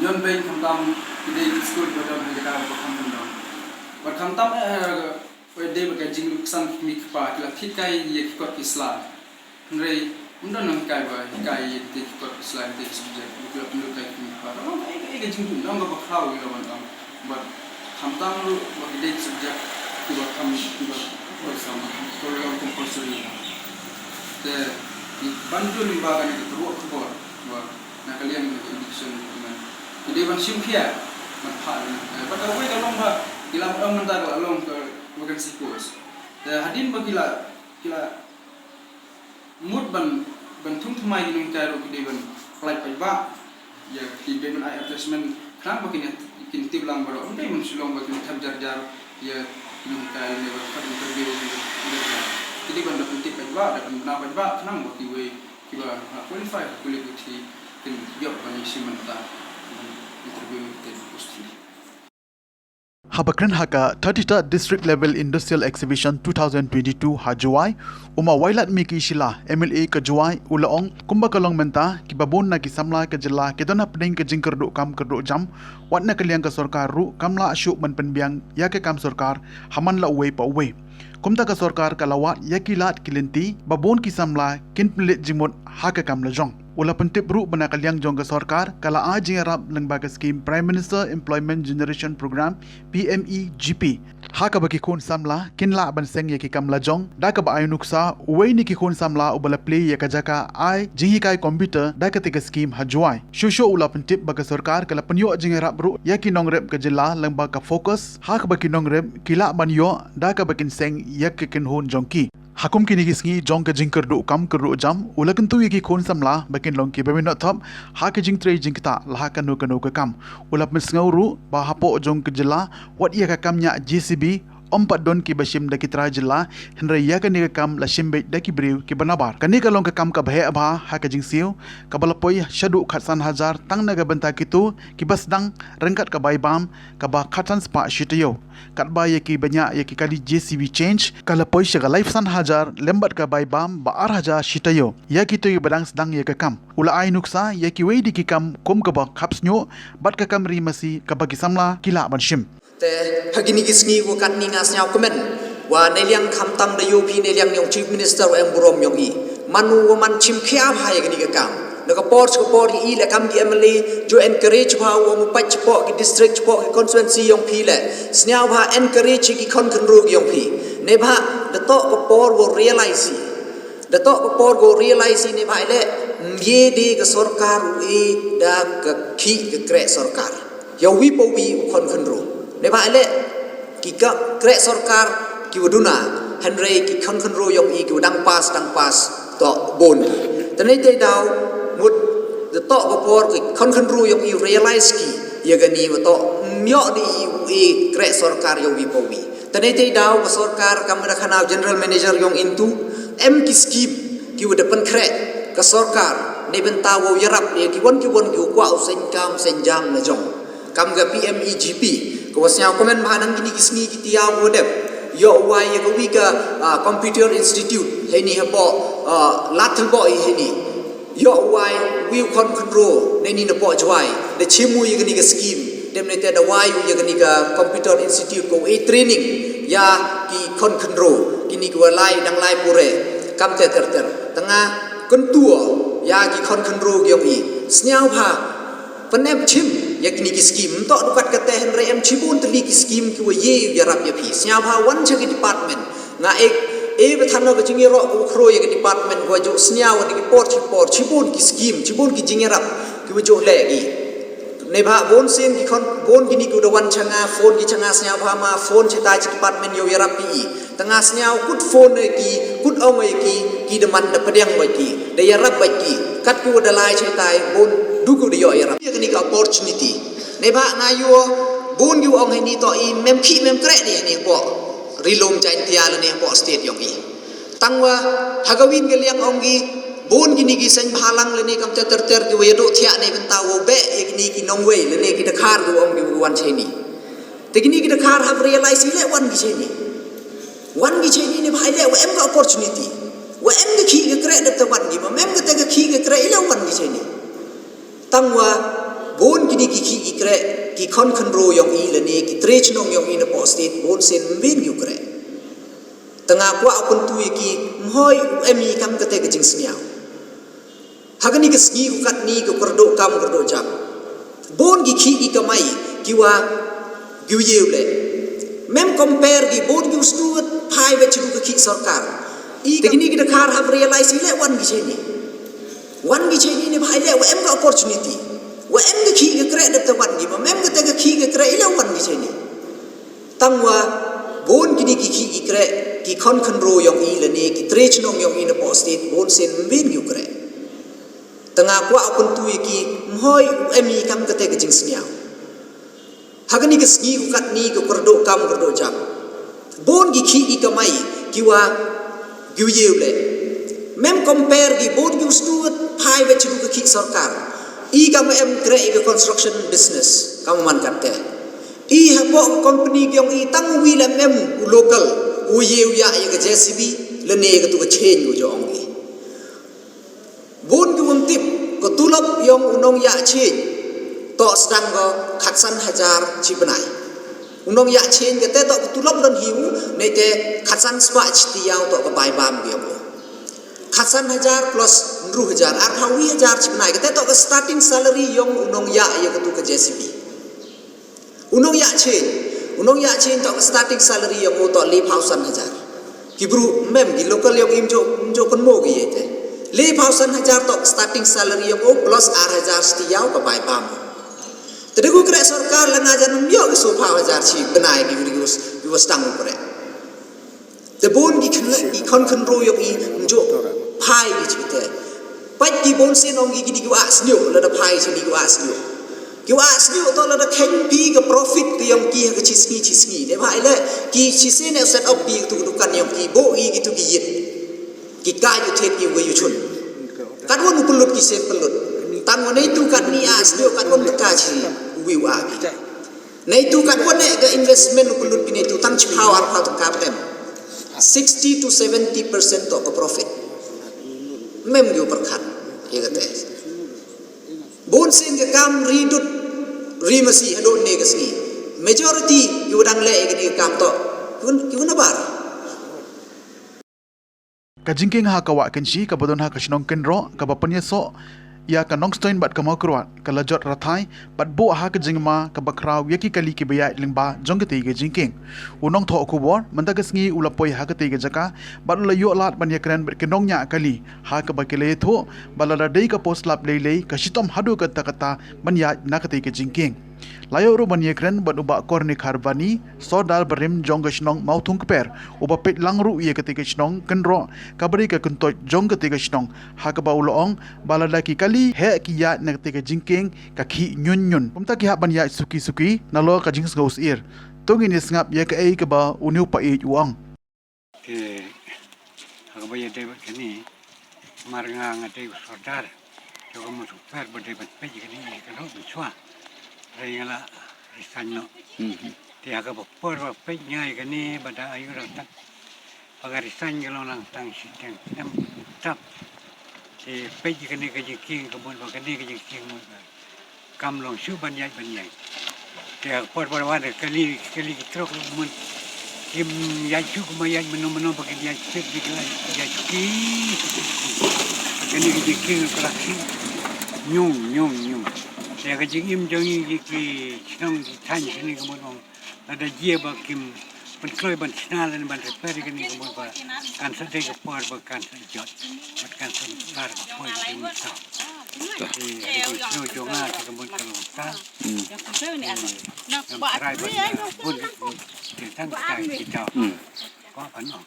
ñion beiñ khamtam ki dei ki skul ba don ha jaka ba kham khyndong. Bad khamtam eh Poi dei ba ka jingksan ki kmie ki kpa ki la thied kai ïa ki kot ki sla. Hynrei ym don nang kai ba kai ïa ki kot ki sla, ïa ki subject, ba ki la pynlut kai ki kmie ki kpa. Ka long ei ei ka jingdum dang ka ba khlaw ïa la ban dang. Bad khamtam ruh ba ki dei ki subject ki ba kham ki ba kham kham ka long compulsory. Te ki ban dun ba ka ne ka ruh ka bor ba na ka liang ka education ka ki dei ban shim khia ban pha. Bad ka wei ka long ba ki la ym mynta ka la long ka vacancy post. Te hadien ba ki la ki la mut ban ban thung thymmai ki nonghikai ruh ki dei ban apply paidbah. Ïa ki dei ban ai attachment khnang ba kin kin tip lang baroh. Ym dei ban shu long ba kin thep jar jar ïa ki nonghikai ne ba khot interview jar jar. Ki dei ban da pyntip paidbah, da pynbna paidbah khnang ba kiwei kiba la qualify ha kuli ki thi kin ïoh ban ïashim bynta interview te post. Haba kren ha ka thirty-third District Level Industrial Exhibition two thousand twenty-two ha Jowai, u ma Wailadmiki Shylla, M L A ka Jowai, u la ong kumba ka long mynta, kiba bun na ki samla ka jylla ki don hapdeng ka jingkyrduh kam kyrduh jam, wat na ka liang ka sorkar ruh kam lah shuh ban pynbiang ïa ka kam sorkar ha man la uwei pa uwei. Kumta ka sorkar ka la wad ïa ki lad ki lynti ba bun ki samla kin pynleit jingmut ha ka kam la jong. U la pyntip ruh ba na ka liang jong ka sorkar ka la ai jingïarap lyngba ka skim Prime Minister Employment Generation Programme, P M E G P, ha kaba ki khun samla kin lah ban seng ïa ki kam la jong. Da kaba ai nuksa, uwei na ki khun samla uba la plie ïa ka jaka ai jinghikai computer da kata ka skim ha Jowai. Shuh shuh u la pyntip ba ka sorkar ka la pynïoh jingïarap ruh ïa ki nongrep ka jylla lyngba ka FOCUS ha kaba ki nongrep ki lah ban ïoh da kaba kin seng ïa ka kynhun jong ki. Ha kum kine ki sngi jong ka jingkyrduh kam kyrduh jam, u la kyntu ïa ki khun samla ba kin long kiba mih noh thop ha ka jingtrei jingktah la ha kano kano ka kam. U la pynsngew ruh ba hapoh jong ka jylla wat ïa ka kam ñiah J C B ym pat don kiba shim da ki trai jylla, hynrei ïa kane ka kam la shim beit da ki briew kiba nabar. Kane ka long ka kam kaba heh bha ha ka jingsiew, kaba la poi shaduh khatsan hajar tang na ka bynta kito kiba sdang ryngkat ka bai bam kaba khatsan spah shi taïew. Katba ïa kiba ñiah ïa ki kali J C B change ka la poi sha ka laiphew san hajar lem bad ka bai bam ba ar hajar shi taïew. Ïa kito kiba dang sdang ïa ka kam, u la ai nuksa ïa kiwei de ki kam kum kaba khap snieh bad ka kam ri masi kaba ki samla ki lah ban shim. Te ha kine ki sngi wa katne nga sngewkmen wa neiliang khamtam da ïoh phi neiliang yong Chief Minister wa em burom yong i. Man u wa man chim khia bha ïa kane ka kam. Na ka por sha ka por i leh kam ki M L A ju encourage bha u ong u pait shapoh ki district, shapoh ki constituency yong phi leh. Sngewbha encourage ki khon khynroo yong phi. Neibha da toh ka por wa realize i. Da toh ka por wa realize i neibha i leh, ym ye de ka sorkar u e da ka khih ka kreh sorkar. Ïa uwi pa uwi u khon khynroo. Neibha i leh ki ka kreh sorkar ki wa duna, hynrei ki khon khynroo yong i ki wa dang pass dang pass toh bun. Te nai te daw mut da toh ka por ki khon khynroo yong i realize ki ïa kane wa toh ym ïoh de i u e kreh sorkar ïa uwi pa uwi. Te nai te daw ka sorkar kam da khana u general manager yong i tu em ki scheme ki wa da pynkhreh ka sorkar neibynta wow ïarap ïa ki wan ki wan ki wa kwah u seng kam seng jam na jong. Kam ka P M E G P, ka wa sngewkmen bha nang kine ki sngi ki tiaw wa dep. Ïoh wai ïa ka wi ka, ah, computer institute, heini hapoh, ah, Ladthadlaboh heini. Ïoh wai wi u khon khynroo, neini napoh Jowai. Da chim u ïa kane ka scheme. Dep ne te da wai u ïa kane ka computer institute ko e training. Ïa ki khon khynroo, kine ki wa lai dang lai pure. Kam te ter ter. Tanga kyntu ïa ki khon khynroo ki yong i. Sngewbha Pynep chim ïa kine ki scheme, ym toh du kat kata hynrei em chibun tylli ki scheme ki wa ye ïarap ïa phi. Sngewbha wan sha ki department. Nga ek, e ba than noh ka jingïaroh ka wa khroi ïa ki department ka wa ju sngewbha ïa ki por chi por, chibun ki scheme, chibun ki jingïarap ki wa ju leh ki. Neibha bun sien ki khon, bun kine ki wa da wan sha nga, phone ki sha nga sngewbha ma, phone sha tai chi department ïa u ïarap ïa i. Te nga sngew kut phone ïa ki, kut ong ïa ki, ki da man da pdiang bad ki, da ïarap bad ki. Kat ki wa da lai chetai bun du ki da ïoh ïarap. Ïa kane ka opportunity. Neibha nga ïoh bun ki wa ong heini toh i mem khih mem kreh de heini hapoh Ri Lum Jaintia lane hapoh state yong i. Tang wa ha ka win ka liang ong ki bun kine ki seng bhalang lane kam ter ter ter ki wa ïaduh thiah ne bynta wow beh ïa kine ki nongwei lane ki dkhar ki wa ong ki wa wan cheini. Te kine ki dkhar hap realize i leh wan ki cheini. Wan ki cheini neibha i leh wa em ka opportunity. Wa em ka khih ka kreh dep te wan ki, wa em ka te ka khih ka kreh i la wan ki shane. Tang wa bun kini ki khih ki kreh, ki khon khynro yong i lane ki tre chnong yong i na poh state, bun sien mbin ki u kreh. Tang nga kwah u kyntu ïa ki, mhoi u em i kam ka te ka jingsngew. Ha kani ka sngi ku katni ka kordor kam kordor jam. Bun ki khih ki kamai ki wa ki u ïew le. Mem compare ki bun ki u snu wat phai wa chiru ka khih sorkar. I te kini ki Dkhar hap realize i le wan ki shane. Wan ki shane ne bha i le wa em ka opportunity. Wa em ka khih ka kreh dep te wan ki, wa em ka te ka khih ka kreh i le wan ki shane. Tang wa bun kini ki khih ki kreh, ki khon khynro yong i lane ki tre chnong yong i na poh state, bun sien mbin ki u kreh. Tang nga kwah u kyntu ïa ki, mhoi u em i kam ka te ka jingsngew. Ha kani ka sngi ku katni ka kordor kam kordor jam. Bun ki khih ki kamai ki wa ki u ïew le. Mem compare ki bun ki u snu wat phai wa chiru ka khih sorkar. I kam em kreh i ka construction business kam man kat te. I hapoh company ki yong i tang wi lem em u local u ïew ïa ïa ka J C B lane ka tu ka chain u jong i. Bun ki won tip ka tulop yong u nongïah chain to sdang ko khatsan hajar chi bnai. U nongïah chain ka te to ka tulop don hi u ne te khatsan spah chi tiaw to ka bai bam ki yong u. Khatsan hajar plus hynru hajar, arphaw wi hajar chi bnai ka te to ka starting salary yong u nongïah ïa ka tu ka J C B. U nongïah chain, u nongïah chain to starting salary yong u to lephaw san hajar. Ki bru mem ki local yong i mjo mjo pynmo ki ïa te. Lephaw san hajar to starting salary yong u plus ar hajar siti ïaw ka bai bam. Te da ku kreh sorkar la nga jan ym ïoh ki sophaw hajar chi bnai ki bru ki was ki was tang u kreh. Te bun ki khon ki khon khynro yong i mjo phai ki chi te. Pat ki bun sien ong ki ki di ki wa sniu la da phai chi di ki wa sniu. Ki wa sniu to la da kheng pi ka profit ki yong ki ha ka chi sngi chi sngi. Ne bha i le ki chi sien ne set up pi tu dukan yong ki bo i ki tu ki yit. Ki ka ju thet ki wa ju chun. Kat wan u pynlut ki sien pynlut. Tang wan i tu kat ni a sniu kat wan ka chi wi wa ki. Neitu kat wan eh ka investment u pynlut phi neitu tang chiphaw arphaw tyngka phem. Sixty to seventy percent to ka profit. Mem yu pyrkhat ïa kata. Bun sien ka kam ri dud ri masi hadon ne ka sngi. Majority yu dang leh ïa kane ka kam to. Yu yu na bar. Ka jingkieng ha ka Wah Kynshi kaba don ha ka shnong Kynroh kaba pynïasoh ïa ka Nongstoiñ bad ka Mawkyrwat ka la jot rathai bad buh ha ka jingma kaba khraw ïa ki kali kiba ïaid lyngba jong katei ka jingkieng. U nongthoh khubor mynta ka sngi u la poi ha katei ka jaka bad u la ïoh lad ban ïakren bad ki nongñiah kali ha kaba ki la ïathuh ba lada dei ka por slap lei lei ka shitom haduh katta katta ban ïaid na katei ka jingkieng. La ïoh ruh ban ïakren bad u Bah Kornikhar Bani, Sordar barim jong ka shnong Mawthung Kper, uba peit lang ruh ïa katei ka shnong Kynroh kaba dei ka kyntoit jong katei ka shnong, ha kaba u la ong ba lada ki kali heh ki ïaid na katei ka jingkieng ka khih ñiun ñiun. Kumta ki hap ban ïaid suki suki nalor ka jingsngew syier. To ngin ïa sngap ïa kaei kaba une u paid u ong. Te ha kaba ïadei bad kane, mar nga nga dei u sordar jong ka Mawthung Kper ba dei ban peit ïa kane ïa ka lok mynshuwa. Hynrei nga la resign noh. Te ha kaba por ba peit nga ïa kane ba da aïu dang tang ba nga resign ka long lang tang shiteng snem tap. Te peit ïa kane ka jingkieng ka mut ba kane ka jingkieng mut ba kam long shuh ban ïaid ban ïaid. Te ha ka por ba wan kali kali ki trok ruh mut kim ïaid shuh kumba ïaid mynno mynno ba kin ïaid sep ki ïaid ïaid ki. Kane ka jingkieng ka la khih ñiung ñiung ñiung. Te ha ka jingim jong ngi ki ki shnong ki thaiñ shane ka mut ong lada jia ba kim pynkloi ban shna lane ban repair ïa kane ka mut ba kan sa dei ka por ba kan sa jot bad kan sa lar ka poi ka mut. Te ha ka jingsngew jong nga te ka mut ka long ta. Ngam tharai ban bun ka mut. Te tang kita kita. Kwah ban ong.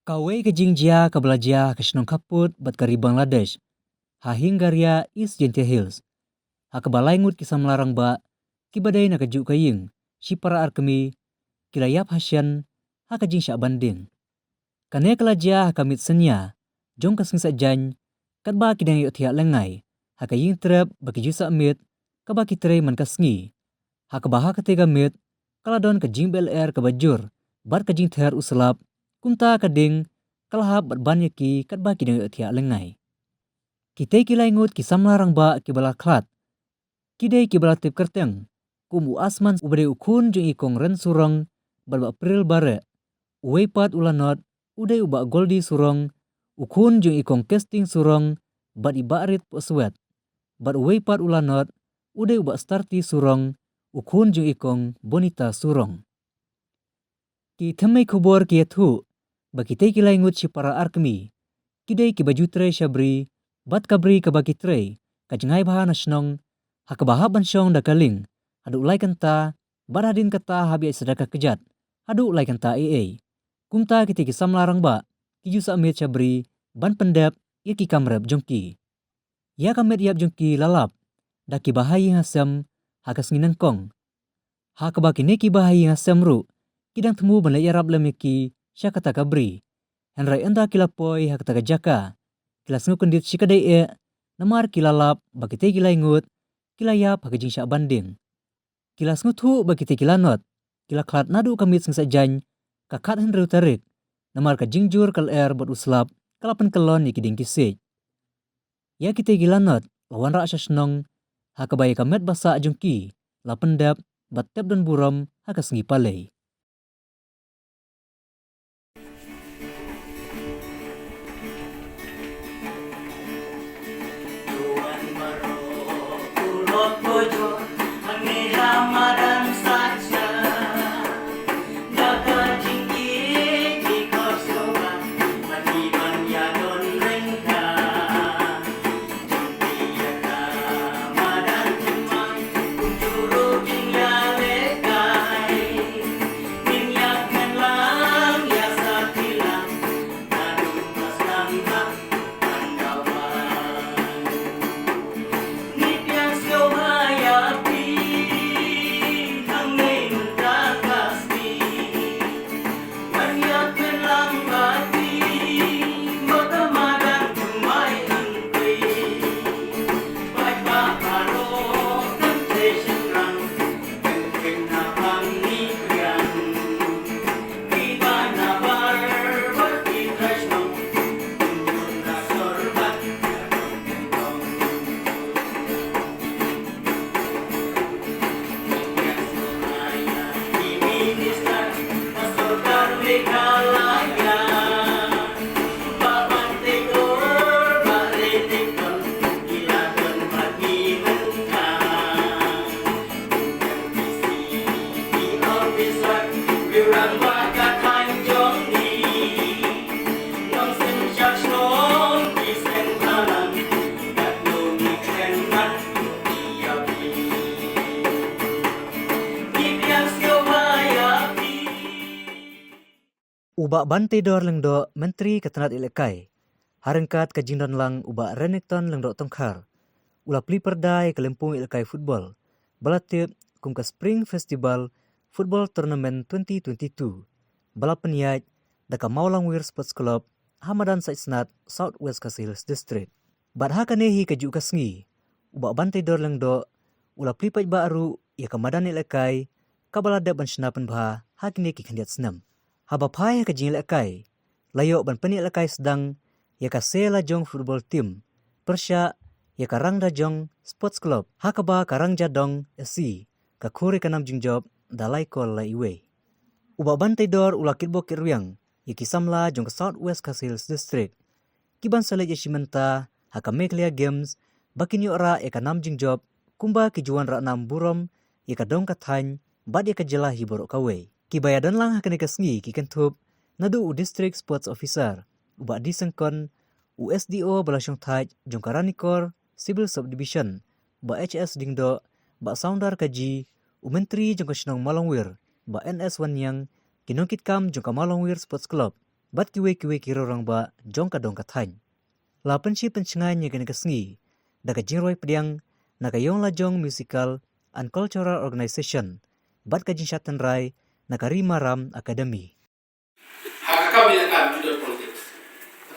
Kawei ka jingjia kaba la jia ha ka shnong Khaput bad ka ri Bangladesh, ha Hingaria, East Jaintia Hills, ha kaba lai ngut ki samla rangbah kiba dei na kajuh ka ïing shipara ar kmie ki la ïap ha shen ha ka jingshah ban dieng. Kane ka la jia ha ka miet synñia jong ka sngi Saitjaiñ katba ki dang ïohthiah lyngngai ha ka ïing trep ba ki ju sah miet kaba ki trei man ka sngi. Ha kaba ha katei ka miet ka la don ka jingbeh lyer kaba jur bad ka jingther u slap, kumta ka ding ka la hap bad ban ïa ki katba ki dang ïohthiah lyngngai. Kitei ki lai ngut ki samla rangbah kiba la khlad ki dei kiba la tip kyrteng kum u Asman uba dei u khun jong i Kong Ren Surong bad Bah April Bareh. Uwei pat u Lanot u dei u Bah Goldie Surong, u khun jong i Kong Kesting Surong bad i Bah Rit Pohswet, bad uwei pat u Lanot u dei u Bah Starti Surong, u khun jong i Kong Bonita Surong. Ki thymmei khubor ki ïathuh ba kitei ki lai ngut shipara ar kmie ki dei kiba ju trei sha bri, bad ka bri kaba ki trei ka jngai bha na shnong, ha kaba hap ban shong da ka lieng haduh lai kynta, bad hadien kata hap ïaid sa da ka kjat haduh lai kynta ei ei. Kumta kitei ki samla rangbah ki ju sah miet sha bri ban pyndep ïa ki kam rep jong ki. Ïa ka met ïap jong ki la lap da kiba ha ïing ha sem ha ka sngi nyngkong, ha kaba kine kiba ha ïing ha sem ruh ki dang thmu ban leit ïarap lem ïa ki sha kata ka bri. Hynrei ynda ki la poi ha kata ka jaka, ki la sngewkyndit shikatdei eh, namar ki la lap ba kitei ki lai ngut ki la ïap ha ka jingshah ban dieng. Ki la sngewthuh ba kitei ki Lanot ki la khlad naduh ka miet sngi Saitjaiñ, ka khathynriew tarik, namar ka jingjur ka lyer bad u slap ka la pynkyllon ïa ki dieng ki siej. Ïa kitei ki Lanot la wanrah sha shnong, ha kaba ïa ka met ba sah jong ki la pyndep bad tep don burom ha ka sngi Palei. U Bah Banteidor Lyngdoh, Myntri ka tnat ïalehkai, ha ryngkat ka jingdon lang u Bah Renikton Lyngdoh Tongkhar, u la plie pyrda ïa ka lympung ïalehkai football ba la tip kum ka Spring Festival Football Tournament twenty twenty-two, ba la pynïaid da ka Mawlangwir Sports Club ha madan Saitsnat, South West Khasi Hills District. Bad ha kane hi kajuh ka sngi, u Bah Banteidor Lyngdoh u la plie paidbah ruh ïa ka madan ïalehkai kaba la dep ban shna pynbha ha kine ki khyndiat snem. Haba phai ha ka jingïalehkai, la ïoh ban pynïalehkai sdang ïa ka Sela Jong Football Team pyrshah ïa ka Rangjadong Sports Club, ha kaba ka Rangjadong S C ka khur ïa ka nam jingjop da lai kol la iwei. U Bah Banteidor u la kitbok kitrwiang ïa ki samla jong ka South West Khasi Hills District, ki ban sa leit ïashim bynta ha ka Meghalaya Games, ba kin ïoh rah ïa ka nam jingjop kumba ki ju wanrah nam burom ïa ka dong ka thaiñ bad ïa ka jylla hi baroh kawei. Kiba ïadon lang ha kane ka sngi ki kynthup naduh u District Sports Officer u Bah D Syngkon, u S D O ba la shongthait jong ka Ranikor Civil Subdivision, Bah H S Diengdoh, Bah Soundar Kaji, u Myntri jong ka shnong Mawlangwir, Bah N S Wanniang, ki nongkitkam jong ka Mawlangwir Sports Club bad kiwei kiwei ki riew rangbah jong ka dong ka thaiñ. La pynshit pynshngaiñ ïa kane ka sngi da ka jingrwai pdiang na ka Ïonglajong Musical and Cultural Organization bad ka jingshad tynrai na ka Rimaram Academy. Ha ka kam ïalehkai ym ju don politics.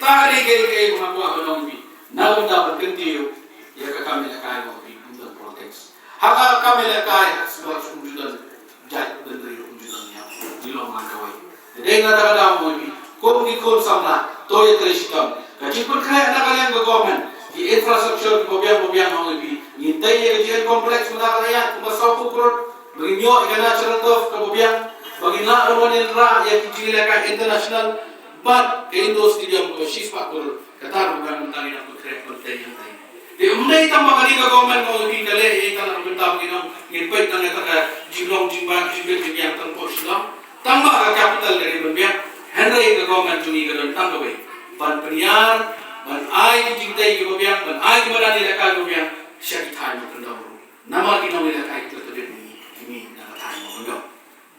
Kata ka dei kaei kaei ba nga kwah ban ong ïa phi. Na ka bynta ban kyntiew ïa ka kam ïalehkai, ym don politics. Ha ka kam ïalehkai ha ka shnong ym ju don jait bynriew, ym ju don niam. Ngi long ngan kawei. Te dei na kata ka daw ong ïa phi, kum ki khun samla, To ïa trei shitom. Ka jingpynkhreh na ka liang ka government, ki infrastructure kiba biang ba biang, ong ïa phi. Ngin tei ïa ka G N complex mynta ka la ïaid kumba saw phew klur. Ba ngin ïoh ïa ka natural turf kaba biang, ba ngin lah ban wan ïa ki jingïalehkai international. Bad ka indoor stadium kaba shispah klur. Kata ruh ka dang mynta ngi dang pynkhreh ban tei ïa ka. Te ym dei tang ba ka dei ka government, ong ïa phi, ka leh ïa ka na ka bynta ba ngin ong ngin peit tang ïa ka jinglong jingbam jingbit jingbiang tang hapoh Shillong. Tang ba ka capital ka dei ban biang, hynrei ka government jong ngi ka don tang kawei, ban pynïar, ban ai ki jingtei kiba biang, ban ai ki madan ïalehkai kiba biang sha ki thaiñ ba khyndew ruh. Namar ki nongïalehkai kiba tbit ngi, ki mih na ka thaiñ ba khyndew.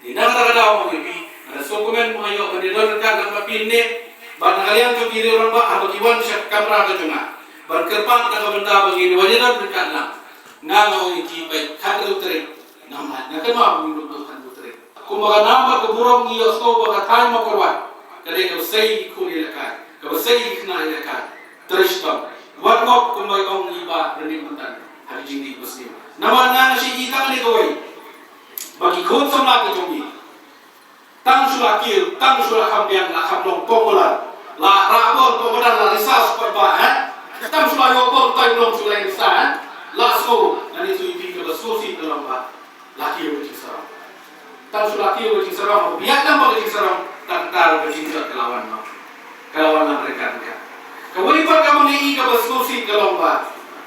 Te na kata ka daw, ong ïa phi, nga da sngewkmen ba nga ïoh ban ïadon ryngkat lang bad phi mynne, bad na ka liang jong ki riew rangbah haba ki wan sha ka kamra ka jong nga ban kyrpad na ka bynta ba ngin wan ïadon ryngkat lang. Nga nga ong ïa ki, peit, khathynriew tarik, nga mad, nga kynmaw ba ngin ïadon khathynriew tarik. Kumba ka nam bad ka burom ngi ïohsngew ba ka thaiñ Mawkyrwat ka dei kaba sei ïa ki khun ïalehkai, kaba sei ïa ki khynnah ïalehkai. Trei shitom. Wat ngop kumba ong i Bah Ranjit Mandan ha ka jingdih ba sniew. Namar nga nga shu ïohi tang kane kawei, ba ki khun samla ka jong ngi, tang shu la kiew, tang shu la kham biang, la kham long popular, la rah bor hapoh madan, la risa sha paidbah, eh? Tang shu la ïoh bor, tang long shu la risa, eh? La sngew. Nga ong ïa phi, kaba sngewsih ka long ba la kiew ka jingsarong. Tang shu la kiew ka jingsarong, haba ïaid lang bad ka jingsarong, tang kata ka jingjot ka la wan noh. Ka la wan lang ryngkat ryngkat. Kawei pat kaba ngi i kaba sngewsih ka long ba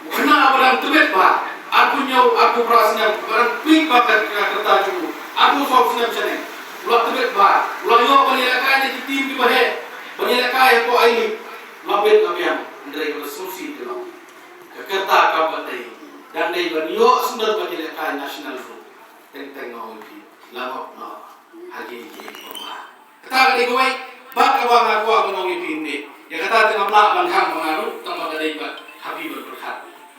u khynnah uba dang tbit bha, arphew hynñiew, arphew phra snem, uba dang tbit bha ka, ka rta jong u, arphew saw snem shane, u la tbit bha, u la ïoh ban ïalehkai na ki team kiba heh, ban ïalehkai hapoh I-League, la bit la biang. Hynrei kaba sngewsih ka long, ka rta kam pat dei, dang dei ban ïoh syndon ban ïalehkai national ruh. Teng teng, nga ong ïa phi, la ngop noh ha kiei kiei kiba bha. Kata ka dei kawei, bad kaba nga kwah ban ong ïa phi mynne. Ïa kata te ngam lah ban khang ma nga ruh, tang ba ka dei pat ha phi ban pyrkhat.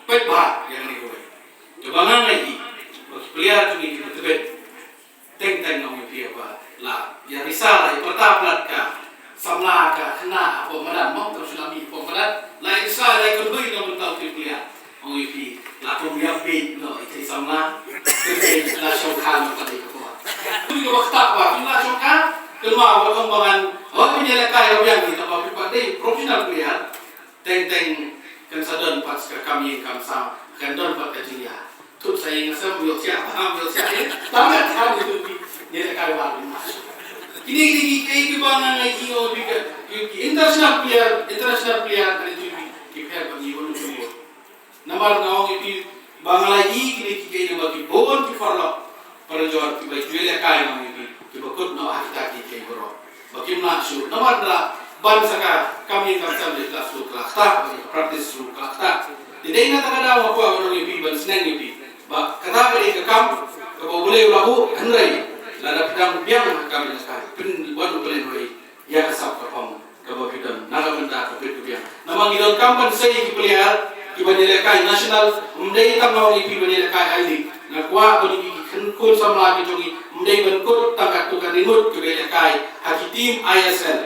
Peit bha ïa kane kawei. Kaba nga nga ïohi ba ki player jong ngi kiba tbit, teng teng, nga ong ïa phi, ba la ïa risa, la ïa pyrta palat ka samla, ka khynnah hapoh madan, mo, tang shu la mih hapoh madan, la ïa risa, la ïa kynhun na ka bynta u player. Ong ïa phi, la kum ïa phi, no, ïa ki samla, phi la shongkha noh ka dei ka por. Phi kaba ktah ba phi la shongkha, kynmaw ba ong ba ngan, oh, phi ïalehkai ïa biang, kita ba phi pat dei professional player. Teng teng kan sa don pat ka kam ïing kam sem, kan don pat ka jingïa. Tut sa ïing sem, ïoh siah ba ham, ïoh siah ïing. Tang ka kam ïa phi ïalehkai ba phi. Kine kine ki, ki, kiba nga nga ïohi, ong ïa phi, ki international player, international player, kane ki, ki pher ba ngi wan. Namar nga ong ïa phi ba nga la ïohi kine kiei kiei namar ki bun ki paralok parajor kiba ju ïalehkai, nga ong ïa phi, kiba kut noh ha kita kiei kiei baroh. Ba kim lah shuh namar da ban sa ka kam ïing kam sem, ki la shu, ki la ktah, ki practice shu, ki la ktah. Te dei na kata ka daw nga kwah ban ong ïa phi, ban sneng ïa phi ba kata ka dei ka kam kaba U Blei u la buh, hynrei lada phi dang biang ha ka kam ïalehkai, pynwan U Blei, hynrei ïa ka sap ka phong kaba phi don na ka bynta ka bit ka biang. Namar ngi donkam ban sei ïa ki player kiba ïalehkai national, ym dei tang, nga ong ïa phi, ban ïalehkai I-League. Nga kwah ba ïa ki khun samla ki jong ngi ym dei ban kut tang katto katne ngut kiba ïalehkai ha ki team I S L,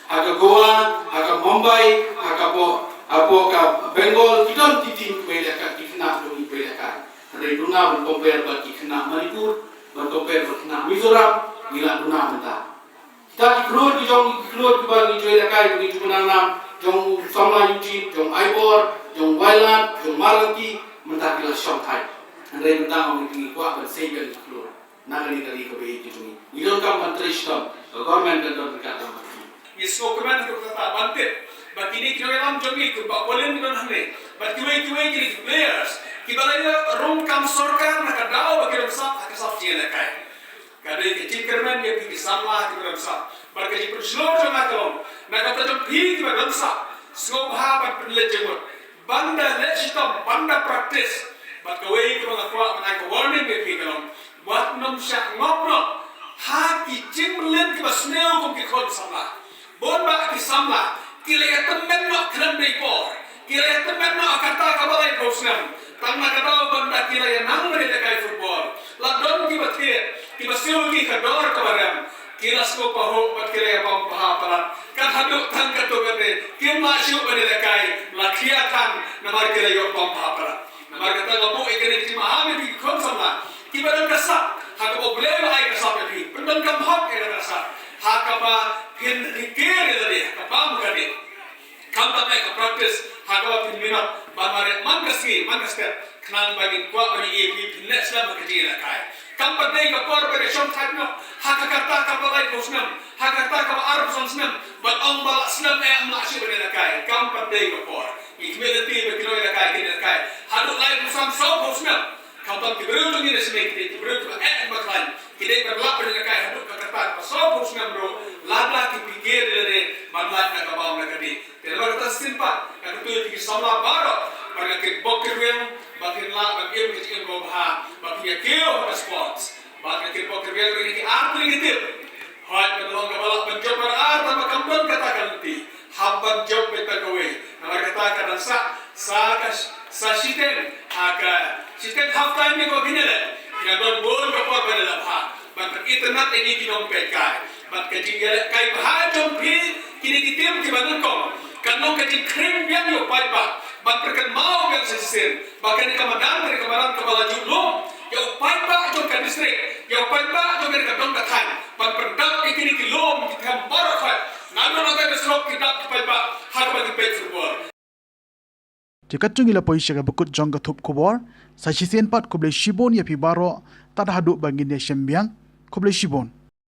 ha ka Goa, ha ka Mumbai, ha ka hapoh, hapoh ka Bengal, ki don ki team kiba ïalehkai, ki khynnah jong ngi kiba ïalehkai. Hynrei duna ban compare bad ki khynnah Manipur, ban compare bad ki khynnah Mizoram, ngi la duna mynta. Kita ki klur ki jong, ki klur kiba ngi ju ïalehkai, ngi ju pynang nam, jong u samla Eugene, jong Ivor, jong Wailadmiki, jong Marlangki, mynta ki la shong thait. Hynrei mynta ngi kwah ban sei biang ki klur na kane ka ri kaba ïeit ka jong ngi. Ngi donkam ban trei shitom, ka government kan don ryngkat bad ki. Ngi sngewkmen ha kata ban tip ba kine ki nongïalam jong ngi kumba Colin ki don hangne, bad kiwei kiwei kine ki players kiba la ïoh rung kam sorkar na ka daw ba ki rung sap ha ka sap jingïalehkai. Ka dei ka jingkyrmen ïa phi ki samla kiba rung sap. Bad ka jingpynshlur jong nga ka long, na ka bynta jong phi kiba rung sap, sngewbha ban pynleit jingmut, ban da leit shitom, ban da practice. Bad kawei kaba nga kwah ban ai ka warning ïa phi ka long, wat nym shah ngop noh ha ki jingmlien kiba sniew kum ki khun samla. Bun bah ki samla ki la ïa tymmen noh khlem dei por, ki la ïa tymmen noh ha kata kaba laiphew snem. Tang na ka daw ban da ki la ïa nang ban ïalehkai football, la don kiba thied, kiba siew ïa ki ka dor kaba rem. Ki la sngewbha bad ki la ïa bam bha palat. Kat haduh tang katto katne kim lah shuh ban ïalehkai, la khia than namar ki la ïoh bam bha palat. Namar kata nga buh ïa kane ka jingmaham ïa phi ki khun samla kiba don ka sap ha kaba U Blei u la ai ka sap ïa phi. Pyndonkam hok ïa kata ka sap. Ha kaba phin rikir ïa lade ha ka bam ka dih. Khamtam eh ka practice ha kaba phin minot ban mareh man ka sngi man ka step, khnang ba ngin kwah ban ïa phi phin leh slem ha ka jingïalehkai. Kam pat dei ka por ba dei shong thait noh ha ka rta kaba laiphew snem, ha ka rta kaba arphew san snem, ban ong ba lah slem eh, ym lah shuh ban ïalehkai. Kam pat dei ka por. Ngi khmih lynti ba ki nongïalehkai kin ïalehkai haduh laiphew san sawphew snem. Khamtam ki briew jong ngi na shnong, ki dei ki briew kiba eh kiba khlaiñ, ki dei ban lah ban ïalehkai haduh ka rta kaba sawphew snem ruh, lada ki pyrkhat ïa lade ban lait na ka bam na ka dih. Te namar kata shisien pat nga kyntu ïa ki samla baroh, ba ki bok ki rwiang, ba kin lah ban im ka jingim kaba bha, ba kin ïa kiew ha ka sports. Bad nga kyrpad kyrpad ïa ki ar tylli ki team. Hooid, ka long kaba lah ban jop ar ar, tangba kam don kata ka lynti. Hap ban jop beit tang kawei. Namar kata ka dang sah sa ka, sa shiteng, ha ka shiteng half time ne ko kine le. Ki dang don bun ka por ban ïaleh bha, ban pynitynnad ïa ki nongpeitkai. Bad ka jingïalehkai bha jong phi kine ki team kiba nyngkong kan long ka jingkhring biang ïa u paidbah, ban pynkynmaw biang sa shisien ba kane ka madan, kane ka madan kaba la ju lum ïa u paidbah jong ka district, ïa u paidbah jong kane ka dong ka thaiñ, ban pyndap ïa kine ki lum ki them baroh khoit. Naduh na ka surok ki dap ki paidbah ha kaba ki peit football. Te katto ngi la poi sha ka bakut jong ka thup khubor. Sa shisien pat khublei shibun ïa phi baroh, tad haduh ba ngin ïashem biang. Khublei shibun.